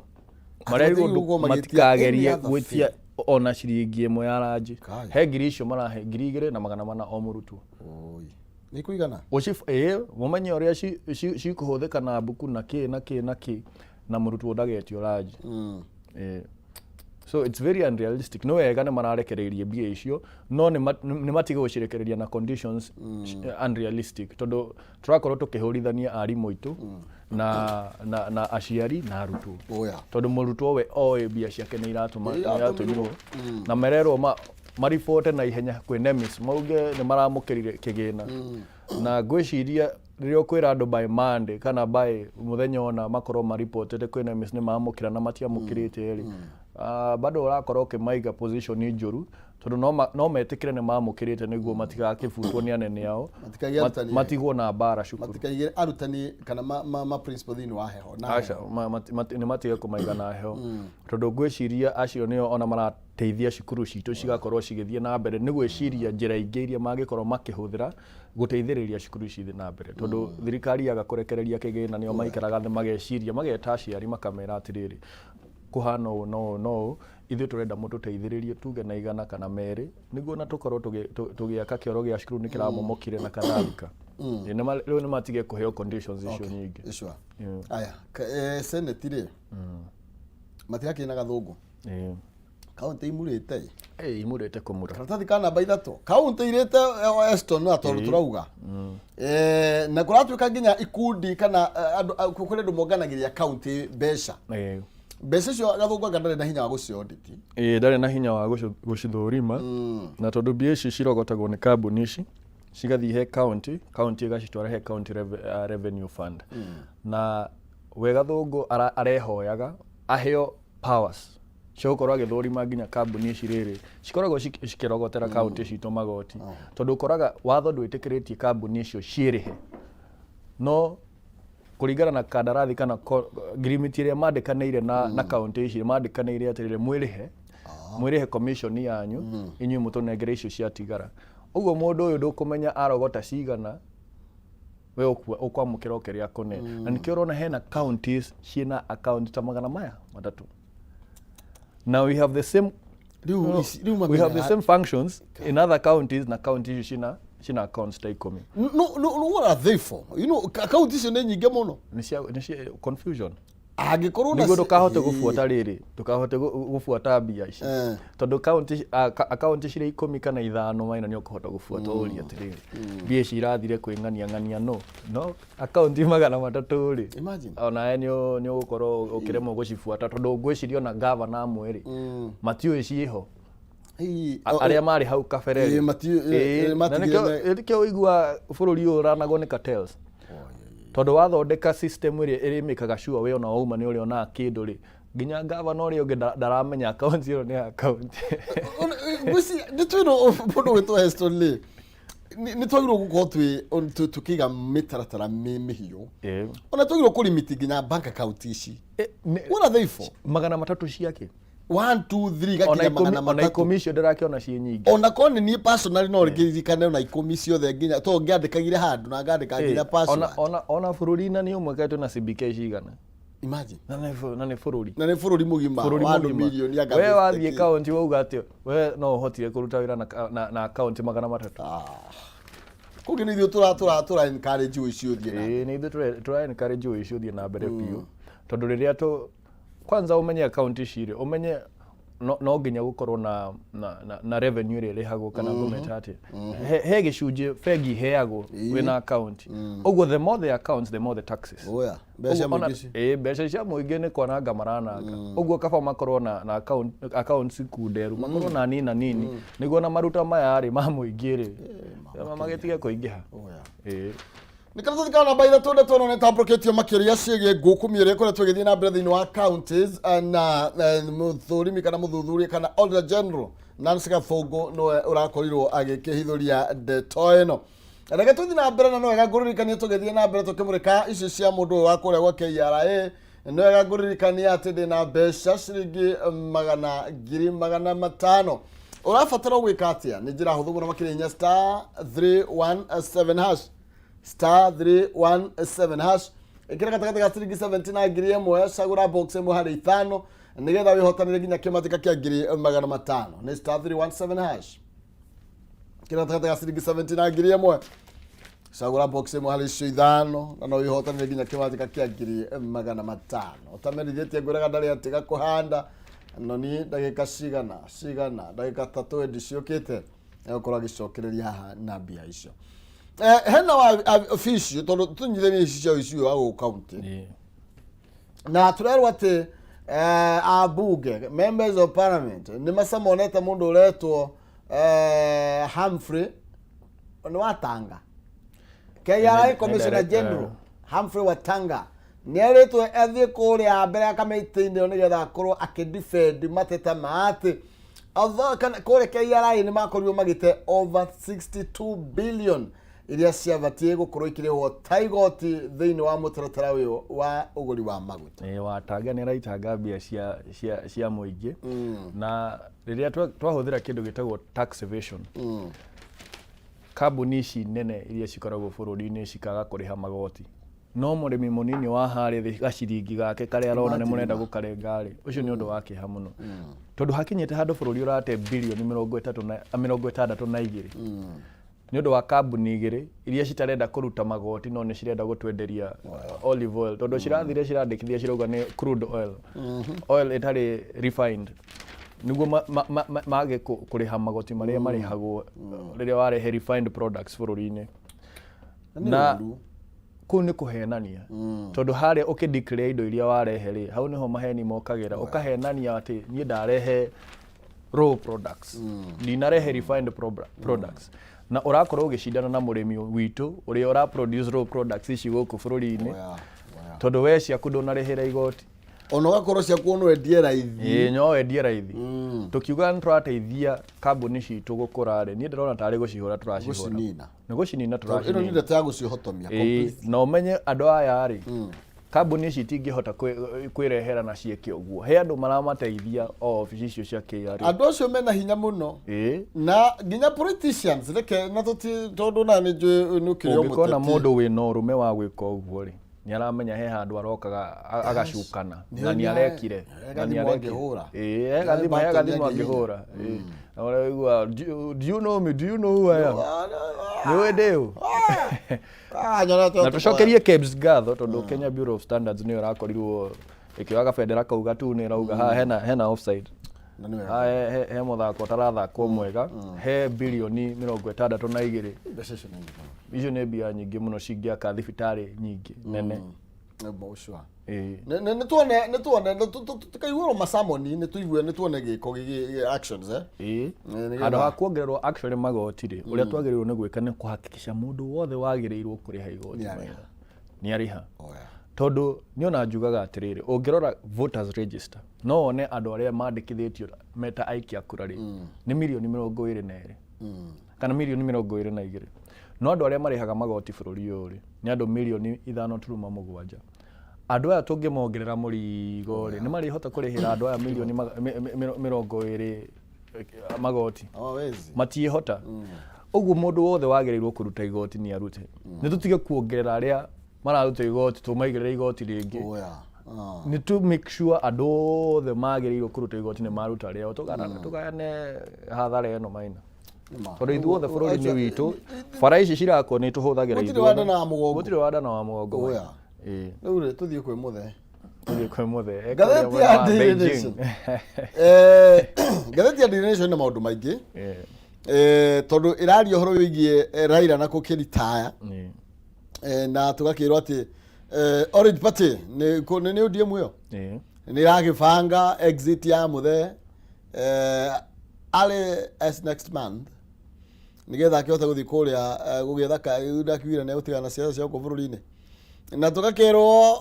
Atĩ
Marerirwo
matigĩrĩirwo gũkorwo magĩtia
matikagerie
any other
gwĩtia ona ciringi ĩmwe ya ranji.
Kai.
He ngiri icio marahe, 2400 o mũrutwo.
Oi. Nĩ kũigana?
Ĩĩ, mũmenye ũrĩa cikũhũthĩka na mbuku na kĩ na kĩ na kĩ, na mũrutwo ndagetio ranji. Ĩĩ. So it's very unrealistic. Nĩ wega nĩ mararekereirie mbia icio, no nĩ matige gũcirekereria na conditions unrealistic, tondũ tũrakorwo tũkĩhũrithania arimũ aitũ na aciari na arutwo.
Oya.
Tondũ mũrutwo we oĩ mbia ciake nĩ iratũma
Nĩ
nĩ iratũmirwo na mererwo maribote na ihenya kwĩ NEMIS, mauge nĩ maramũkĩrire kĩgĩna. Na ngwĩciria rĩrĩa ũkwĩra andũ by Monday kana by mũthenya ũna makorwo maribotete kwĩ NEMIS nĩ mamũkĩra na matiamũkĩrĩte rĩ, bado ũrakorwo ũkĩmaiga position njũru, tondũ no metĩkĩre nĩ mamũkĩrĩte nĩguo matigakĩbutwo nĩ anene ao.
Matikaige arutani.
Matigwo na mbara cukuru.
Matikaigĩre arutani kana ma principal thĩinĩ wa heho na
Aca, nĩ matige kũmaiga na heho, tondũ ngwĩciria acio nĩo ona marateithia cukuru citũ cigakorwo cigĩthiĩ na mbere, nĩ gwĩciria njĩra ingĩ iria mangĩkorwo makĩhũthĩra gũteithĩrĩria cukuru ici ithiĩ na mbere, tondũ thirikari yaga kũrekereria kĩgĩna, nĩo maikaraga thĩ mageciria, mageta aciari, makamera atĩrĩrĩ, kũhana ũũ na ũũ na ũũ, ithuĩ tũrenda mũtũteithĩrĩrie tuge na 100 kana 2 nĩguo na tũkorwo tũgĩaka kĩoro gĩa cukuru nĩ kĩramomokire na kadhalika. Ĩ, rĩu nĩ matige kũheo conditions icio nyingĩ.
Sure. Aya, senate rĩ, matirakĩrĩ na gathũngũ. Kaunti imurĩte.
Ĩ, imurĩte kũmura.
Karatathi ka namba 3, kaunti irĩte Eston na tondũ tũrauga na kũratuĩka nginya ikundi kana andũ, kũrĩ andũ monganagĩria kaunti mbeca. Mbeca icio gathũngũ anga ndarĩ na hinya wa gũciaudit.
Ĩ, ndarĩ na hinya wa gũcithũrima, na tondũ mbia ici cirogotagwo nĩ kambuni ici cigathiĩ he county, county ĩgacitwara he county revenue fund. Na we gathũngũ arehoyaga aheo powers cia gũkorwo agĩthũrima nginya kambuni ici rĩrĩ cikoragwo cikĩrogotera kaunti citũ magoti, tondũ ũkoraga watho ndwĩtĩkĩrĩtie kambuni icio ciĩrĩhe, no kũringana na kandarathi kana ngirimiti ĩrĩa mandĩkanĩire na kaunti ici, mandĩkanĩire atĩrĩrĩ, mwĩrĩhe commission yanyu, inyuĩ mũtũnengere icio ciatigara. Ũguo mũndũ ũyũ ndũkũmenya arogota cigana, we ũkwamũkĩra o kĩrĩa akũne. Na nĩkĩo ũrona hena counties ciĩna account ta 300. Now we have the same
Rĩu rĩu
we have the
mamenyaga-
same functions in other counties, na county icio cina accounts ta 10.
No, what are they for? Akaunti icio nĩ nyingĩ mũno.
Nĩ cia confusion.
Angĩkorwo na
Nĩguo ndũkahote gũbuata rĩrĩ, ndũkahote gũbuata mbia ici, tondũ kaunti akaunti cirĩ 15 maina nĩ ũkũhota gũbuata, ũrie atĩrĩrĩ, mbia ici irathire kwĩ ng'ania ng'ania, no akaunti 300 rĩ,
Imagine.
onawe nĩ ũgũkorwo ũkĩremwo gũcibuata, tondũ ngwĩciria ona gavana amwe rĩ, matiũĩ ciĩho. Arĩa marĩ hau kabere
Ĩĩ,
rĩ.
ĩĩ,
Na
matigire
nĩkĩo ũigua bũrũri ũyũ ũranagwo nĩ cartels, tondũ wathondeka system ĩrĩa ĩrĩmĩkaga sure we ona wauma nĩ ũrĩonaga kĩndũ rĩ, nginya gavana ũrĩa ũngĩ ndaramenya akaunti ĩyo nĩ ya kaunti.
Ngwĩciria nĩ twĩrwo mũndũ gwĩtwo Heston rĩ, nĩ twagĩrĩirwo gũkorwo tũkĩiga mĩtaratara mĩhiũ, ona twagĩrĩirwo kũlimit nginya bank account ici. What are they for?
300 ciake?
1 2 3
Ona
gakinya
10,
magana
ona
matatũ.
10 icio ndĩrakĩona ciĩ nyingĩ.
Ona korwo nĩ niĩ personally no ngĩririkane ona 10 ciothe, nginya to ngĩandĩkagire handũ na ngandĩka nginya password.
Ona bũrũri na nĩ ũmwe kaĩ twĩna CBK cigana?
Imagine.
Na nĩ bũrũri.
Na nĩ bũrũri mũgima
Bũrũri
wa andũ
mũgima.
mirioni anga
We
50
wathiĩ
kĩ.
kaunti wauga atĩ we no ũhotire kũruta wĩra na akaunti 300?
Kũngĩ nĩ ithuĩ tũra encourage ũici ũthiĩ na
Ĩĩ, nĩ ithuĩ tũra encourage ũici ũthiĩ na mbere biũ, tondũ rĩrĩa tũ kwanza ũmenye akaunti ici rĩ, ũmenye no nginya gũkorwo na revenue ĩrĩa ĩrĩhagwo, kana ngũmeta atĩ he gĩcunjĩ bengi iheagwo wĩna akaunti. Ũguo the more the accounts, the more the taxes.
Oya, mbeca cia
Ũguo
mũingĩ ici.
Ĩĩ, mbeca cia mũingĩ nĩ kwananga marananga. Ũguo kaba makorwo na accounts kunderu, makorwo na nini na nini, nĩguo na maruta maya rĩ ma mũingĩ rĩ magĩtige kũingĩha.
Oya.
Ĩĩ.
Nĩ karatathi ka namba 3, ndeto ĩno nĩ tambũrũkĩtio makĩria ciĩgiĩ ngũkũmi ĩrĩa ĩkoretwo ĩgĩthiĩ na mbere thĩinĩ wa counties, na mũthũrimi kana mũthuthuria kana Auditor General Nancy Gathũngũ nĩwe ũrakorirwo agĩkĩhithũria ndeto ĩno. Reke tũthiĩ na mbere, na no wega ngũririkanie tũgĩthiĩ na mbere tũkĩmũrĩka icio cia mũndũ ũyũ wa kũrĩa gwa KRA, nĩ wega ngũririkanie atĩ ndĩna mbeca ciringi 500,500. Ũrabatara gwĩka atĩa? Nĩ njĩra hũthũ mũno makĩria, hinya *317#, *317#, ĩkĩra gatagatĩ ga ciringi 70 na 1000, cagũra box ĩmwe harĩ ithano nĩgetha wĩhotanĩre nginya kĩmatĩka kĩa 500,000. Nĩ *317#, ĩkĩra gatagatĩ ga ciringi 70 na 1000, cagũra box ĩmwe harĩ icio ithano na no wĩhotanĩre nginya kĩmatĩka kĩa 500,000. Ũtamenyithĩtie ngwĩraga ndarĩ atiga kũhanda. Noni ndagĩka cigana cigana, ndagĩka ta 20 ciũkĩte, egũkorwo agĩcokereria haha na mbia icio. Hena wa official, tondũ tũnyithanie ici cia icio wa gũkũ county. Na tũrerwo atĩ ambunge, members of parliament, nĩ macamonete mũndũ ũretwo Humphrey nĩ Watanga, KRA Commissioner General Humphrey Watanga nĩ erĩtwo athiĩ kũrĩa mbere ya kamĩtĩ-inĩ ĩyo nĩgetha akorwo akĩdefend mateta ma atĩ although kana kũrĩa KRA nĩ makorirwo magĩte over 62 billion iria ciabatiĩ gũkorwo ikĩrĩhwo ta igoti thĩinĩ wa mũtaratara ũyũ wa ũgũri wa maguta.
Watanga nĩ araitanga mbia cia mũingĩ, na rĩrĩa twahũthĩra kĩndũ gĩtagwo tax evasion, kambuni ici nene iria cikoragwo bũrũri-inĩ cikaga kũrĩha magoti, no mũrĩmi mũnini wa harĩa thĩ gaciringi gake karĩa arona nĩ mũrenda gũkarenga rĩ, ũcio nĩ ũndũ wa kĩeha mũno, tondũ hakinyĩte handũ bũrũri ũrate birioni 30 na 62 nĩ ũndũ wa kambuni igĩrĩ iria citarenda kũruta magoti, no nĩ cirenda gũtwenderia olive oil, tondũ cirathire cirandĩkithia cirauga nĩ crude oil, oil ĩtarĩ refined, nĩguo mage kũrĩha magoti marĩa marĩhagwo rĩrĩa warehe refined products bũrũri-inĩ. Na kũu nĩ kũhenania, tondũ harĩa ũkĩ declare indo iria warehe rĩ, hau nĩho maheni mokagĩra, ũkahenania atĩ niĩ ndarehe raw products, ndinarehe refined products, na ũrakorwo ũgĩcindana na mũrĩmi witũ ũrĩa ũra produce raw products ici gũkũ bũrũri-inĩ, tondũ we ciaku ndũnarĩhĩra igoti.
Ona ũgakorwo ciakuo no endie raithi.
Ĩĩ, no wendie raithi. Tũkiuga nĩ tũrateithia kambuni citũ gũkũra rĩ, niĩ ndĩrona tarĩ gũcihũra tũracihũra.
Gũcinina.
Nĩ gũcinina.
Tondũ ĩno nĩ
tũracinina.
ndeto ya gũcihotomia completely.
Na ũmenye andũ aya rĩ, kambuni ici itingĩhota kwĩrehera na ciĩke ũguo, he andũ maramateithia o obici icio cia KRA.
Andũ acio mena hinya mũno na nginya politicians, reke na tũti, tondũ na nĩ njũĩ nĩ ũkĩrĩ o
Ũngĩkona
mũteti.
Mũndũ wĩna ũrũme wa gwĩka ũguo rĩ, nĩ aramenya he handũ arokaga agacukana na nĩ arekire
He
na nĩ
gathimũ
arekire.
angĩhũra.
Ĩĩ, he gathimũ, he
button
gathimũ
angĩhihinya.
angĩhũra. Ĩĩ. Na ũrĩa ũiguaga, "Do you know me? Do you know who I am? Nĩ ũĩ ndĩ ũ?"
Ah, nyonete
Na tũcokerie KEBS ngatho, tondũ Kenya Bureau of Standards nĩyo ĩrakorirwo ĩkĩoya gabendera kau gatune, ĩrauga haha hena offside.
Na nĩ wega.
Haha he mũthako ũtarathakwo mwega, he birioni 62.
Mbeca icio nĩ nyingĩ mũno.
Icio nĩ mbia nyingĩ mũno, cingĩaka thibitarĩ nyingĩ nene.
Nĩ sure.
Ĩĩ.
Nĩ tuone tũkaiguĩrwo macamoni, nĩ tũigue, nĩ tuone gĩko actions.
Ĩĩ.
Nĩgetha-
Handũ ha kuongererwo actually magoti rĩ, ũrĩa twagĩrĩirwo nĩ gwĩka nĩ kũhakikisha mũndũ wothe wagĩrĩirwo kũrĩha igoti
Nĩ arĩha.
maitha nĩ arĩha.
Oh, yeah.
Tondũ niĩ ona njugaga atĩrĩrĩ, ũngĩrora voters register no wone andũ arĩa mandĩkithĩtio meta aikia kura rĩ, nĩ mirioni 22 kana mirioni 22, no andũ arĩa marĩhaga magoti bũrũri ũyũ rĩ, nĩ andũ mirioni 5.7. Andũ aya tũngĩmongerera mũrigo rĩ, nĩ marĩhota kũrĩhĩra andũ aya mirioni 20 magoti?
Hawawezi.
Matiĩhota. Ũguo mũndũ wothe wagĩrĩirwo kũruta igoti nĩ arute. Nĩ tũtige kuongerera arĩa mararuta igoti, tũmaigĩrĩre igoti rĩngĩ.
Oh, yeah. Ah.
Nĩ to make sure andũ othe magĩrĩirwo kũruta igoti nĩ maruta rĩao, tũgayane hathara ĩno maina,
Nĩma.
tondũ ithuothe bũrũri nĩ witũ, bara ici cirakwo nĩ tũhũthagĩra
Gũtirĩ
ithuothe.
wa nda na wa mũgongo.
Gũtirĩ wa nda na wa mũgongo.
Oh, yeah.
Ĩĩ.
Rĩu rĩ, tũthiĩ kwĩ mũthee.
Tũthiĩ kwĩ mũthee.
Ngathĩti ya
Mwena wa
Daily
Beijing.
Nation. Ngathĩti ya Daily Nation ĩna maũndũ maingĩ, tondũ ĩraria ũhoro wĩgiĩ Raila na kũkĩritaya, na tũgakĩrwo atĩ Orange Party nĩ ODM ĩyo nĩ ĩragĩbanga exit ya mũthee early as next month, nĩgetha akĩhote gũthiĩ kũrĩa gũgĩetha ndakiugire nĩ egũtigana na ciaca cia gũkũ bũrũri-inĩ. Na tũgakĩrwo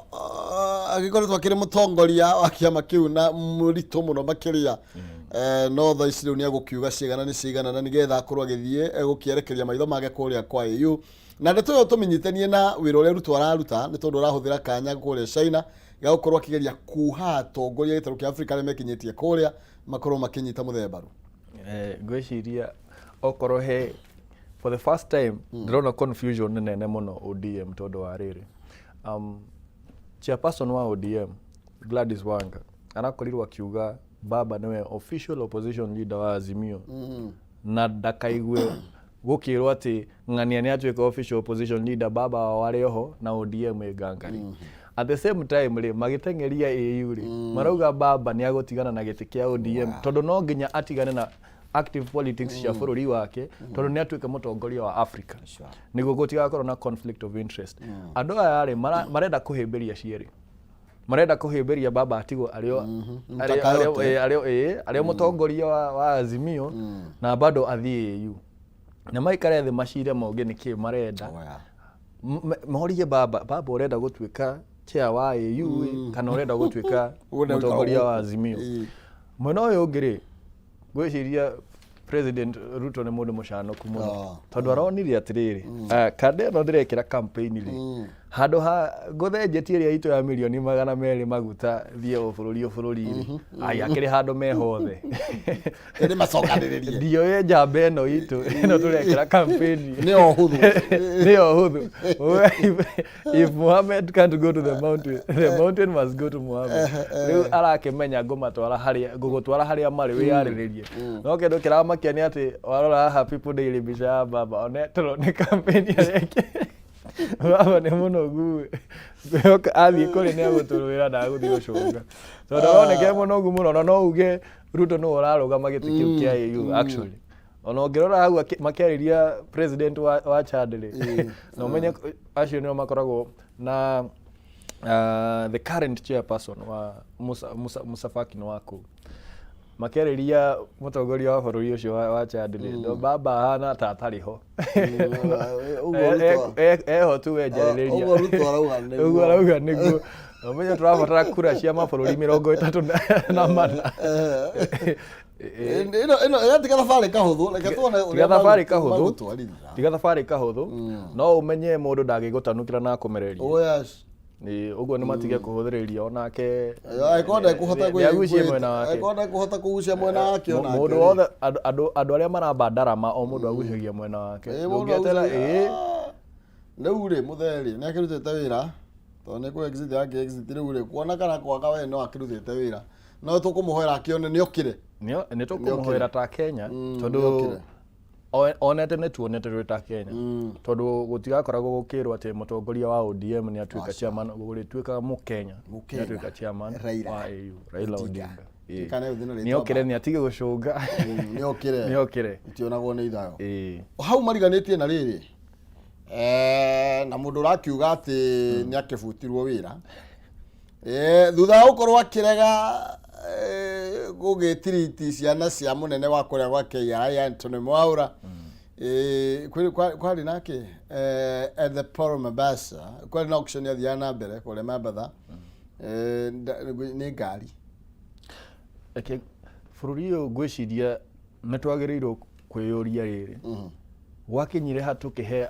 agĩkoretwo akĩrĩ mũtongoria wa kĩama kĩu na mũritũ mũno makĩria, no thaa ici rĩu nĩ egũkiuga cigana nĩ cigana, na nĩgetha akorwo agĩthiĩ egũkĩerekeria maitho make kũrĩa kwa AU. Na ndeto ĩyo tũmĩnyitanie na wĩra ũrĩa Ruto araruta, nĩ tondũ arahũthĩra kanya kũrĩa China ga gũkorwo akĩgeria kuha atongoria a gĩtarũ kĩa Afrika arĩa mekinyĩtie kũrĩa makorwo makĩnyita mũthee mbaru.
Ngwĩciria okorwo he for the first time ndĩrona confusion nene mũno ODM, tondũ wa rĩrĩ, chairperson wa ODM Gladys Wanga arakorirwo akiuga Baba nĩwe official opposition leader wa Azimio, na ndakaigue gũkĩrwo atĩ ng'ania nĩ atuĩka official opposition leader, Baba wao arĩ oho na ODM ĩ ngangari. At the same time rĩ, magĩteng'eria AU rĩ, marauga Baba nĩ agũtigana na gĩtĩ kĩa ODM tondũ no nginya atigane na active politics cia bũrũri wake tondũ nĩ atuĩke mũtongoria wa Africa nĩguo gũtigakorwo na conflict of interest. Andũ aya rĩ, marenda kũhĩmbĩria cierĩ, marenda kũhĩmbĩria Baba atigwo arĩo
Mtaka yote.
Arĩo mũtongoria wa Azimio na bado athiĩ AU na maikare thĩ macire mauge nĩkĩ marenda.
Oh, yeah.
Morie Baba, Baba, ũrenda gũtuĩka chair wa AU ĩ, kana ũrenda gũtuĩka
Ũrenda
mũtongoria wa
gũikara
Azimio?
Ĩĩ.
Mwena ũyũ ũngĩ rĩ, ngwĩciria President Ruto nĩ mũndũ mũcanũku mũno tondũ aronire atĩrĩrĩ, kanda ĩno ndĩrekĩra campaign rĩ, handũ ha ngũthenjetie ĩrĩa itũ ya mirioni 200 maguta thiĩ o bũrũri o bũrũri rĩ, ai akĩrĩ handũ me hothe.
Nĩ macokanĩrĩrie.
Ndioye njamba ĩno itũ ĩno tũrekĩra campaign.
Nĩyo hũthũ.
Nĩyo hũthũ. If Muhammad can't go to the mountain, the mountain must go to Muhammad. Rĩu arakĩmenya ngũmatwara harĩa, ngũgũtwara harĩa marĩ wĩyarĩrĩrie. No kĩndũ kĩramakia nĩ atĩ warora haha People Daily, mbica ya Baba onetwo nĩ campaign areke. Baba nĩ mũnogu, ngwĩhoka athiĩ kũrĩ nĩ agũtũrũĩra, ndagũthiĩ gũcũnga tondũ aroneka e mũnogu mũno. Na no uge Ruto nĩwe ũrarũgama gĩtĩ kĩu kĩa AU actually. Ona ũngĩrora hau makĩarĩria president wa Chad rĩ, na ũmenye acio nĩo makoragwo na the current chairperson wa Musa Faki nĩ wa kũu, makĩarĩria mũtongoria wa bũrũri ũcio wa Chad rĩ, no Baba ahana ta atarĩ ho.
Ũguo
Eho tu we njarĩrĩria.
Ũguo Ruto arauga nĩguo.
Ũguo arauga nĩguo. Na ũmenye tũrabatara kura cia mabũrũri 34.
Ĩno ĩno tiga thabarĩ kahũthũ, reke tuone ũrĩa
Tiga thabarĩ kahũthũ.
magũtwarithia.
Tiga thabarĩ kahũthũ, no ũmenye mũndũ ndangĩgũtanukĩra na akũmererie.
Oh yes.
Ĩ, ũguo nĩ matige kũhũthĩrĩria onake.
Angĩkorwo ndekũhota
nĩagucie mwena wake.
Angĩkorwo ndekũhota kũgucia mwena wake onake.
Mũndũ wothe, andũ arĩa maramba ndarama, o mũndũ agucagia mwena wake.
Ĩ, mũndũ
Ndũngĩetera
agucagia-
ĩ.
Ah. Rĩu rĩ, mũthee rĩ, nĩ akĩrutĩte wĩra tondũ nĩ kũ exit yake exit rĩu rĩ, kuona kana kwaga we no akĩrutĩte wĩra, no tũkũmũhoera akĩone nĩ okire.
Nĩ tũkũmũhoera ta Kenya tondũ
Nĩokire.
Onete nĩ tuonete twĩ ta Kenya tondũ gũtigakoragwo gũkĩrwo atĩ mũtongoria wa ODM nĩ atuĩka chairman, gũrĩtuĩkaga Mũkenya
Mũkenya.
nĩ atuĩka chairman
Raila.
wa AU, Raila
Odinga.
Odinga. Ĩ.
Kana ũthiĩ na rĩtwa
Nĩokire, nĩ atige gũcũnga.
Nĩokire.
Nĩokire.
Itionagwo nĩ ithayo.
Ĩ.
Hau mariganĩtie na rĩrĩ, na mũndũ ũrakiuga atĩ nĩ akĩbutirwo wĩra thutha wa gũkorwo akĩrega gũgĩtiriti ciana cia mũnene wa kũrĩa gwa KRA Anthony Mwaura. Kwarĩ nake at the Port of Mombasa kwarĩ na auction yathiaga na mbere kũrĩa Mombatha. Nĩ ngari.
Reke bũrũri ũyũ, ngwĩciria nĩ twagĩrĩirwo kwĩyũria rĩrĩ, gwakinyire ha tũkĩhe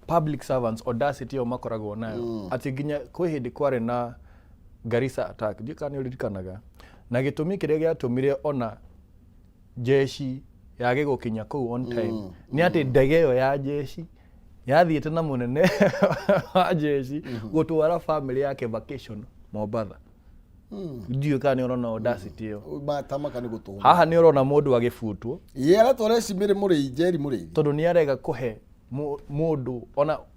public servants audacity ĩyo makoragwo nayo atĩ nginya kwĩ hĩndĩ kwarĩ na Garissa attack, ndiũĩ kana nĩ ũririkanaga, na gĩtũmi kĩrĩa gĩatũmire ona jeshi yage gũkinya kũu on time nĩ atĩ ndege ĩyo ya jeshi yathiĩte na mũnene wa jeshi gũtwara family yake vacation Mombatha. Ndiũĩ kana nĩ ũrona audacity ĩyo.
Matamaka nĩ gũtũma.
Haha nĩ ũrona mũndũ agĩbutwo
Ye aratwara Cimĩrĩ mũrĩi Njeri mũrĩithi.
Tondũ nĩ arega kũhe mũndũ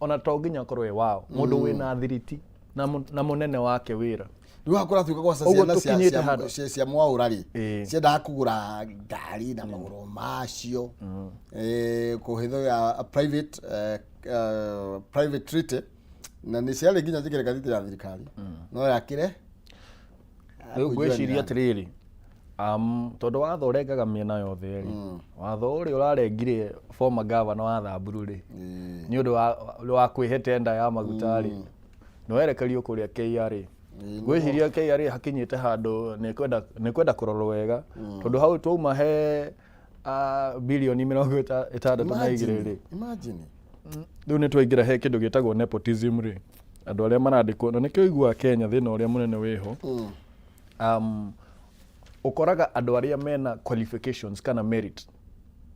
ona to nginya akorwo e wao, mũndũ wĩna thiriti na mũnene wake wĩra.
Rĩu haha kũratuĩka gwaca
Ũguo
ciana
tũkinyĩte handũ.
Cia Mwaũra rĩ, ciendaga kũgũra ngari na magũrũ macio, kũhĩthũra a private treaty, na nĩ ciarĩ nginya njĩkĩre gathiti ya thirikari no yakĩre.
Rĩu ngwĩciria atĩrĩrĩ, tondũ watho ũrengaga mĩena yothe rĩ, watho ũrĩa ũrarengire former governor wa Thamburu rĩ, nĩ ũndũ wa kwĩhe tenda ya maguta rĩ, nĩ werekerio kũrĩa KRA. Ngwĩciria KRA hakinyĩte handũ nĩ kwenda kũrorwo wega tondũ hau twauma he bilioni 62 rĩ,
Imagine.
Rĩu nĩ twaingĩra he kĩndũ gĩtagwo nepotism rĩ, andũ arĩa marandĩkwo, na nĩkĩo ũiguaga Kenya thĩna ũrĩa mũnene wĩho, ũkoraga andũ arĩa mena qualifications kana merit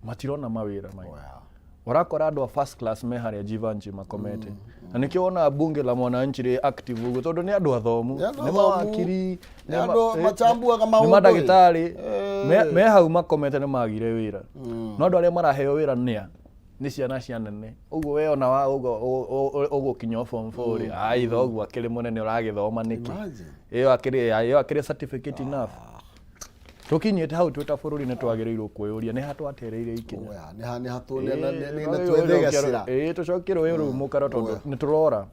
matirona mawĩra maya. Ũrakora andũ a first class me harĩa Jivanji makomete, na nĩkĩo wonaga bunge la mwananchi rĩ active ũguo tondũ nĩ andũ athomu,
Nĩ andũ
nĩ
athomu,
mawakiri,
nĩ andũ macambuaga
nĩ
maũndũ ĩ.
Mandagĩtarĩ me hau makomete nĩ magire wĩra, no andũ arĩa maraheo wĩra nĩ a Nĩ ciana cia nene ũguo we ona wa ũguo ũgũkinya o form 4 rĩ, ai thoguo akĩrĩ mũnene, ũragĩthoma nĩkĩ?
Imagine.
Ĩyo akĩrĩ certificate enough. Tũkinyĩte hau twĩ ta bũrũri nĩ twagĩrĩirwo kwĩyũria nĩ ha twatereire ikinya.
Oya, nĩ ha nĩ hatũ nĩ nĩ nĩ nĩ twethe gacĩra.
Ĩĩ, tũcokie rũĩ rũu mũkaro tondũ nĩ tũrora.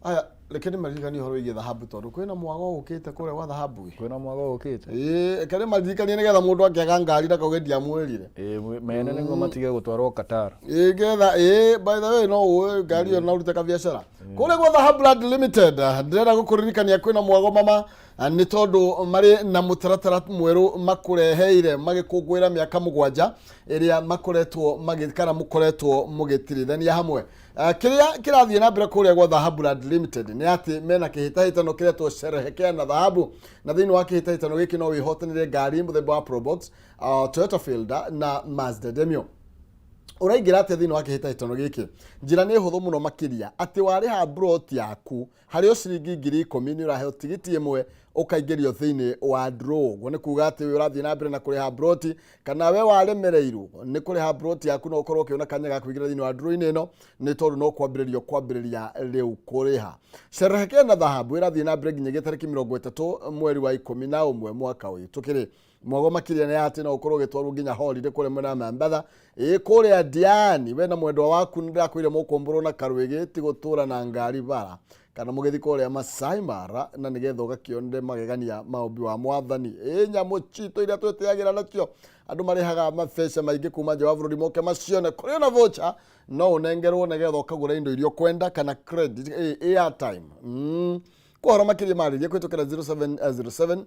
Aya, reke ndĩmaririkanie ũhoro wĩgiĩ thahabu tondũ kwĩna mwago ũkĩte kũrĩa gwa thahabu ĩ.
Kwĩna mwago ũkĩte.
Ĩĩ, reke ndĩmaririkanie nĩgetha mũndũ akĩaga ngari ndakauge ndiamwĩrire.
Ĩĩ, mene nĩguo matige gũtwarwo Qatar.
Ĩĩ, ngetha ĩĩ, by the way, no ũĩ ngari ĩyo na ũrute kabiacara kũrĩa gwa Dhahabu Land Limited. Ndĩrenda gũkũririkania kwĩna mwago mama, nĩ tondũ marĩ na mũtaratara mwerũ makũreheire magĩkũngũĩra mĩaka 7 ĩrĩa makoretwo magĩ kana mũkoretwo mũgĩtirithania hamwe. Kĩrĩa kĩrathiĩ na mbere kũrĩa gwa Dhahabu Land Limited nĩ atĩ mena kĩhĩtahĩtano kĩretwo Sherehekea na Dhahabu, na thĩinĩ wa kĩhĩtahĩtano gĩkĩ no wĩhotanĩre ngari mũthemba wa Probox, Toyota Fielder na Mazda Demio. Ũraingĩra atĩa thĩinĩ wa kĩhĩtahĩtano gĩkĩ? Njĩra nĩ hũthũ mũno makĩria, atĩ warĩha mburoti yaku harĩ o ciringi 10,000, nĩ ũraheo tigiti ĩmwe ũkaingĩrio thĩinĩ wa draw. Ũguo nĩ kuga atĩ we ũrathiĩ na mbere na kũrĩha mburoti kana we waremereirwo nĩ kũrĩha mburoti yaku, no ũkorwo ũkĩona kanya ga kũingĩra thĩinĩ wa draw-inĩ ĩno, nĩ tondũ no kwambĩrĩrio rĩu kũrĩha. Sherehekea na Dhahabu ĩrathiĩ na mbere nginyagia tarĩki 30 mweri wa 11 mwaka ũyũ tũkĩrĩ. Mwago makĩria nĩ atĩ no ũkorwo ũgĩtwarwo nginya holiday kũrĩa mwena wa Mambatha, ĩ kũrĩa Diani, we na mwendwa waku. Nĩ ndakwĩire mũkũmbũrwo na karwĩgĩ, ti gũtũra na ngari bara, kana mũgĩthiĩ kũrĩa Masai Mara na nĩgetha ũgakĩonere magegania ma ũmbi wa mwathani, ĩ nyamũ citũ iria twĩtĩagĩra nacio. Andũ marĩhaga mabeca maingĩ kuma nja wa bũrũri moke macione. Kũrĩ ona voucher no ũnengerwo nĩgetha ũkagũra indo iria ũkwenda kana credit, airtime. Kwa ũhoro makĩria marĩrie kũhĩtũkĩra 0707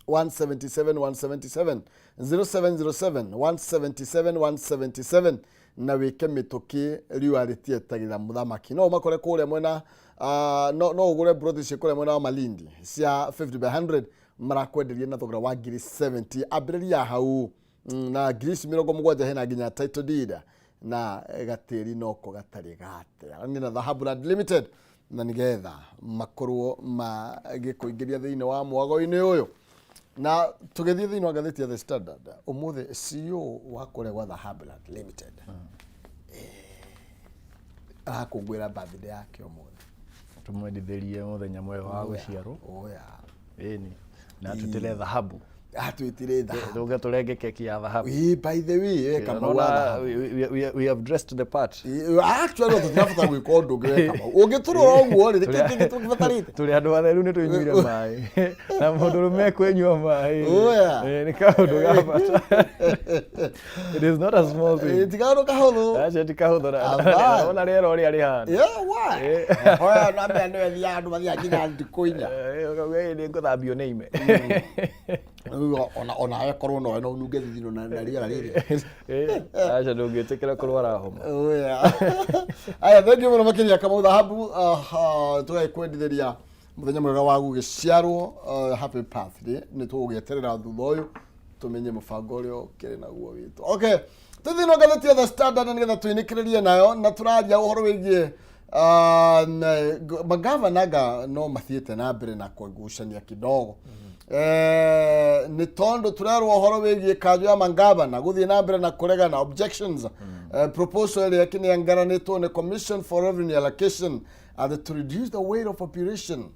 177 177, 0707 177 177, na wĩke mĩtũkĩ, riũa rĩtietagĩra mũthamaki. No ũmakore kũrĩa mwena no ũgũre broti icio kũrĩa mwena wa Malindi cia 50 by 100, marakwenderia na thogora wa ngiri 70. Ambĩrĩria hau na ngiri ici 70 hena nginya title deed na gatĩri noko gatarĩ gate. Aranĩria na Dhahabu Land Limited na nĩgetha makorwo magĩkũingĩria thĩinĩ wa mwago-inĩ ũyũ. Na tũgĩthiĩ thĩinĩ wa ngathĩti ya The Standard ũmũthĩ, CEO wa kũrĩa gwa Dhahabu Land Limited arakũngũĩra birthday yake ũmũthĩ.
Tũmwendithĩrie mũthenya mwega wa gũciarwo.
Oya.
Ĩni na atwĩtĩre thahabu.
Atwĩtire thahabu.
Tũke tũrenge keki ya thahabu.
Ĩĩ, by the way, Kamau wa thahabu.
We have dressed the part.
Ĩĩ, actually tũtirabatara gwĩka ũndũ ũngĩ we Kamau. Ũngĩtũrora ũguo rĩ, nĩkĩ kĩngĩ tũkĩbatarĩte?
Tũrĩ andũ atheru, nĩ tũnyuire maĩ, na mũndũ rũme kwĩnyua maĩ
Oya.
Nĩ kaũndũ ga bata. It is not a small thing.
Ti kaũndũ kahũthũ.
Aca, ti kahũthũ
Hapana.
ona rĩera ũrĩa rĩhana.
Yeah, why? Oya, nambia nĩwe thiaga andũ mathiaga nginya ndukũ 4.
Ũkauga, "Ĩ, nĩ ngũthambio nĩ ime."
Rĩu ona korwo nowe no ũnunge thithino na rĩera rĩrĩ.
Aca, ndũngĩtĩkĩra kũrwara homa.
Oya. Aya, thank you mũno makĩria Kamau Thahabu, tũgagĩkwendithĩria mũthenya mwega wa gũgĩciarwo, happy birthday. Nĩ tũgũgĩeterera thutha ũyũ tũmenye mũbango ũrĩa ũkĩrĩ naguo witũ. Okay, tũthiĩ no ngathĩti ya The Standard nĩgetha tũinĩkĩrĩrie nayo, na tũraria ũhoro wĩgiĩ magavana nga no mathiĩte na mbere na kũgucania kidogo. Nĩ tondũ tũrerwo ũhoro wĩgiĩ kanjũ ya mangavana gũthiĩ na mbere na kũregana objections, proposal ĩrĩa ĩkĩnengeranĩtwo nĩ Commission for Revenue Allocation and to reduce the weight of population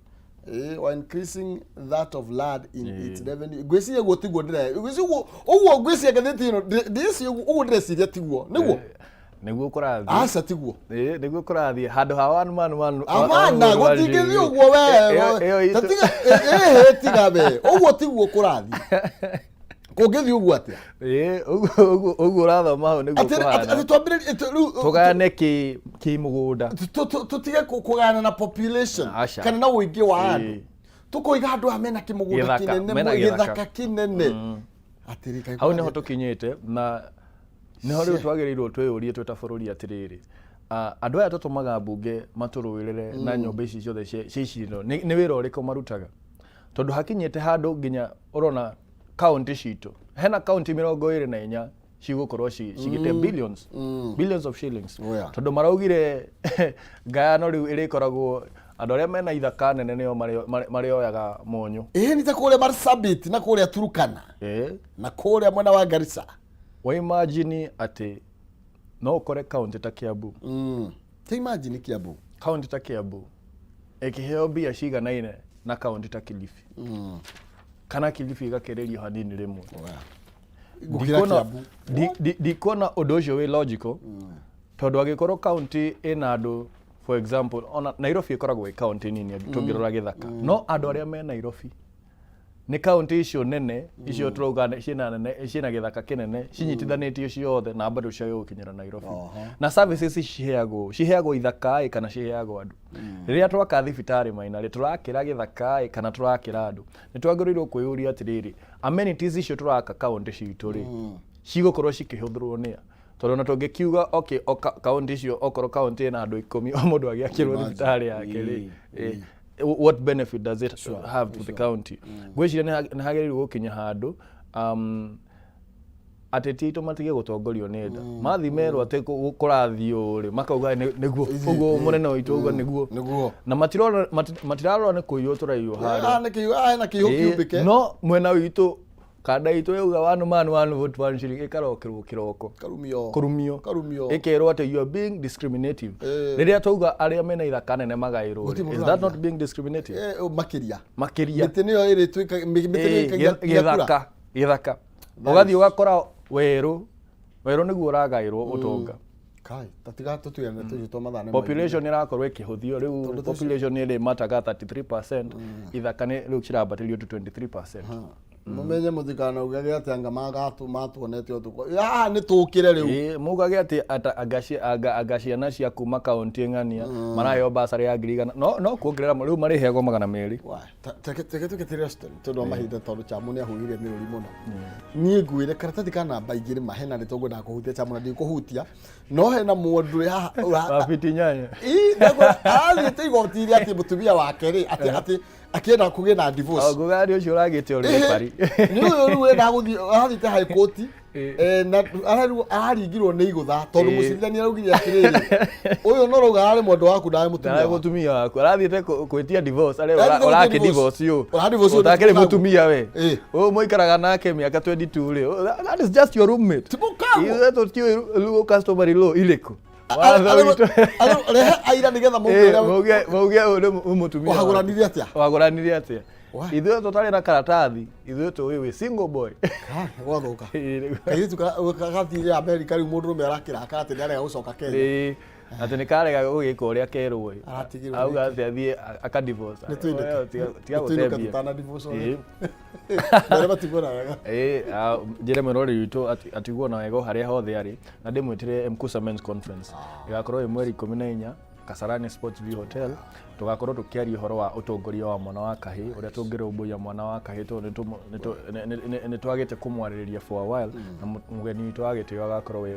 or increasing that of land in its revenue. Ngwĩciria guo tiguo ndĩre ngwĩciria ũguo ũguo ngwĩciria ngathĩti ĩno ndĩciria ũguo ũguo ndĩreciria tiguo nĩguo.
Nĩguo kũrathiĩ.
Aca, tiguo.
Ĩĩ, nĩguo kũrathiĩ handũ ha one man one
Amana
one one
gũtingĩthiĩ
one
ũguo we.
Ĩyo
Ta tiga ĩhĩ, tiga we, ũguo tiguo kũrathiĩ. Kũngĩthiĩ ũguo atĩa?
Ĩĩ, ũguo ũrathoma hau nĩguo
Atĩ
kũhana.
Twambĩrĩrie rĩu
Tũgayane kĩ mũgũnda.
Tũtige kũgayana na population
Aca.
kana na ũingĩ wa andũ. Tũkoiga andũ aya mena kĩmũgũnda
Gĩthaka,
kĩnene
mena
gĩthaka
gĩthaka.
kĩnene atĩrĩ kaĩ
Hau nĩho
kũrathiĩ.
Tũkinyĩte na nĩho rĩu twagĩrĩirwo twĩyũrie twĩ ta bũrũri atĩrĩrĩ, andũ aya tũtũmaga mbunge matũrũĩrĩre na nyũmba ici ciothe cia icirĩro, nĩ wĩra ũrĩkũ marutaga? Tondũ hakinyĩte handũ nginya ũrona kaunti citũ, hena kaunti 24 cigũkorwo cigĩte billions, billions of shillings.
Oh, yeah.
Tondũ maraugire ngayano rĩu ĩrĩkoragwo andũ arĩa mena ithaka nene nĩo marĩoyaga mũnyũ.
Ĩĩ, nĩ ta kũrĩa Marsabit na kũrĩa Turukana na kũrĩa mwena wa Garissa.
Wa imagine atĩ No ũkore kaunti ta Kiambu.
Ta imagine Kiambu.
Kaunti ta Kiambu ĩkĩheo mbia ciganaine na kaunti ta Kilifi, kana Kilifi ĩgakĩrĩrio hanini rĩmwe.
Gũkĩra Kiambu.
Ndikuona ũndũ ũcio wĩ logical, tondũ angĩkorwo kaunti ĩna andũ, for example, ona Nairobi ĩkoragwo ĩ kaunti nini tũngĩrora gĩthaka, no andũ arĩa me Nairobi nĩ kaunti icio nene icio tũrauga ciĩna nene, ciĩna gĩthaka kĩnene, cinyitithanĩtio ciothe na bado ciage gũkinyĩra Nairobi. Na services ici ciheagwo ithaka ĩ kana ciheagwo andũ? Rĩrĩa twaka thibitarĩ Maina rĩ, tũrakĩra gĩthaka ĩ kana tũrakĩra andũ? Nĩ twagĩrĩirwo kwĩyũria atĩrĩrĩ, amenities icio tũraka kaunti citũ rĩ, cigũkorwo cikĩhũthĩrwo nĩa? Tondũ ona tũngĩkiuga okay, o kaunti icio, okorwo kaunti ĩna andũ 10, o mũndũ agĩakĩrwo
Imagine.
thibitarĩ yake rĩ, what benefit does it have to the county? Ngwĩciria nĩ hagĩrĩirwo gũkinya handũ ateti aitũ matige gũtongorio nĩ nda. Mathiĩ merwo atĩ kũrathiĩ ũũ rĩ, makauga nĩguo ũguo mũnene witũ auga nĩguo.
Nĩguo.
Na matirora, matirarora nĩ kũiywo tũraiywo harĩa.
Ah, nĩ kĩiyũ, ah, hena kĩiyũ kiumbĩke.
No mwena witũ kanda itũ yauga one man one vote one shilling ĩkarokerwo kĩroko.
Karumio.
Kũrumio.
Karumio.
Ĩkerwo atĩ you are being discriminative. Rĩrĩa twauga arĩa mena ithaka nene magaĩrwo
Gũtirĩ
rĩ,
mũndũ
is that
ũragia.
not being discriminative?
Makĩria.
Makĩria.
Mĩtĩ nĩyo ĩrĩtuĩka, mĩtĩ nĩyo ĩkagia kura.
Gĩthaka, gĩthaka. Ũgathiĩ ũgakora werũ, werũ nĩguo ũragaĩrwo ũtonga.
Kai, ta tiga tũtuĩre tũcio twa mathaa nĩ maingĩ.
Population ĩrakorwo ĩkĩhũthio rĩu, population ĩrĩ mataga 33%, ithaka nĩ rĩu cirambatĩrio to 23%.
Mumenye mũtikanaugage atĩ anga matuonete ũtukũ. Haha nĩ tũkĩre rĩu.
Ĩĩ, mugage atĩ anga ciana cia kuma kaunti ng'ania maraheo basarĩ ya 100,000, no kuongerera rĩu marĩheagwo 200.
Wa, teke tũkĩtĩrĩra story tondũ wa mahinda, tondũ Chamu nĩ ahuhire mĩrũri mũno. Niĩ ngwĩre karatathi ka namba igĩrĩ ma hena ndeto ngwendaga kũhutia Chamu na ndikũhutia, no hena mũndũ ũrĩ haha
Wa fiti 8.
Ii, ndagwĩra, arathiĩte igoti-inĩ atĩ mũtumia wake rĩ, atĩ akĩenda kũgĩa na divorce.
O ngũgari ũcio ũragĩte ũrĩ referee.
Nĩ ũyũ rĩu wendaga gũthiĩ, arathiĩte high court, na araringirwo nĩ igũtha tondũ mũcirithania araugire atĩrĩrĩ, ũyũ no rauga ararĩ mwendwa waku, ndarĩ mũtumia
Ndarĩ
waku.
mũtumia waku, arathiĩte gwĩtia divorce, arĩa
Arathiĩte gwĩtia
ũrakĩ
divorce.
divorce ũyũ.
Ũra divorce ũyũ
Ũtakĩrĩ
nĩ
mũtumia we. Ũyũ mũikaraga nake mĩaka 22 rĩ, that is just your roommate.
Ti mũkago.
Ithuĩ tũtiũĩ legal customary law irĩkũ. Watho witũ.
Rehe aira nĩgetha mauge ũrĩa
Mauge ũyũ nĩ mũtumia waku.
Wagũranire atĩa?
Wagũranire atĩa?
Why?
Ithuĩ tũtarĩ na karatathi, ithuĩ tũĩ wĩ single boy.
Kai, gwathuka.
Ĩĩ, nĩguo.
Kairĩtu gathire Amerika rĩu mũndũrũme arakĩrakara atĩ nĩarega gũcoka Kenya.
Ĩĩ, atĩ nĩ karega gũgĩka ũrĩa kerwo ĩ.
Aratigirwo
Auga atĩ athiĩ aka divorce.
Nĩ tũinũke.
Oya, tiga
Nĩ tũinũke
gũte mbia.
tũtana divorce
Ĩĩ.
Mbere matigwo na wega.
Ĩĩ, njĩre mwĩroreri witũ atigwo na wega o harĩa hothe arĩ, na ndĩmwĩtĩre Mkusa Men's Conference. Ĩgakorwo ĩ mweri 14 Kasarani Sports View Hotel. Tũgakorwo tũkĩaria ũhoro wa ũtongoria wa mwana wa kahĩĩ, ũrĩa tũngĩrũmbũiya mwana wa kahĩĩ, tondũ nĩ twagĩte kũmwarĩrĩria for a while, na mũgeni witũ wa gĩtĩo agakorwo wĩ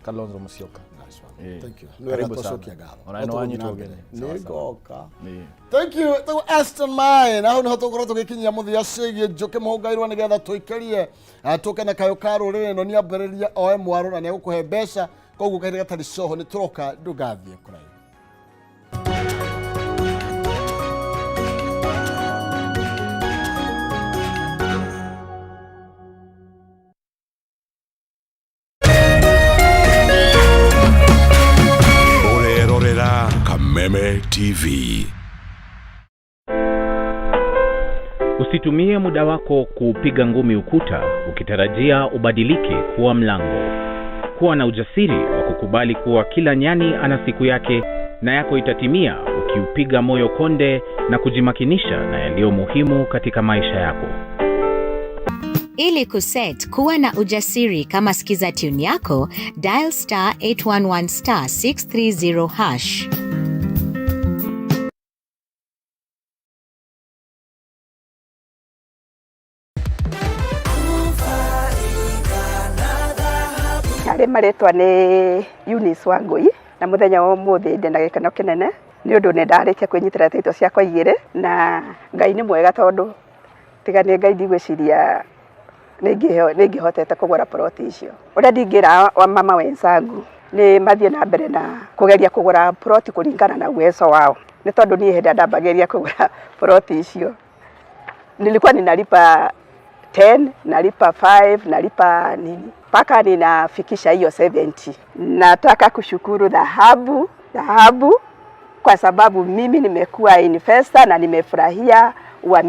Kalonzo Musyoka.
Nice one.
Ĩĩ.
Thank you. Nĩ wega
Karibu sana.
twacokia ngatho.
Ona nĩ
No tũgũthiĩ
wanyitwo
na mbere.
ũgeni. Sawa,
Nĩ
sawa.
ngoka.
Ĩĩ.
Thank you. Tũ Aston Mine. Hau niho tũgũkorwo tũgĩkinyia mũthia ciĩgiĩ Njũkĩ Mũhũngairwo nĩgetha tũikĩrie tũke na kayũ ka rũrĩrĩ no nĩambĩrĩria oe mwarũ na nĩegũkũhe mbeca, koguo kahinda gatarĩ coho nĩ tũroka, ndũgathiĩ kũraihu.
Ũrerorera Kameme TV.
Usitumie muda wako kuupiga ngumi ukuta ukitarajia ubadilike kuwa mlango. Kuwa na ujasiri wa kukubali kuwa kila nyani ana siku yake na yako itatimia ukiupiga moyo konde na kujimakinisha na yaliyo muhimu katika maisha yako.
Ili kuset kuwa na ujasiri kama skiza tune yako, dial star 811 star 630 hash.
Harĩ marĩtwa nĩ Eunice Wangui, na mũthenya wa ũmũthĩ ndĩna gĩkeno kĩnene nĩ ũndũ nĩ ndarĩkia kwĩnyitĩra title ciakwa igĩrĩ, na Ngai nĩ mwega tondũ tiga nĩ Ngai ndigwĩciria nĩ ingĩhotete kũgũra ploti icio. Ũrĩa ndingĩra wa mama wenzangu nĩ mathiĩ na mbere na kũgeria kũgũra ploti kũringana na uwezo wao, nĩ tondũ niĩ hĩndĩ ĩrĩa ndambagĩrĩria kũgũra ploti icio nilikuwa ninalipa 10, nalipa 5, nalipa nini. Mpaka ninafikisha hiyo 70. Nataka kushukuru dhahabu dhahabu kwa sababu mimi nimekuwa investor na nimefurahia uaminifu.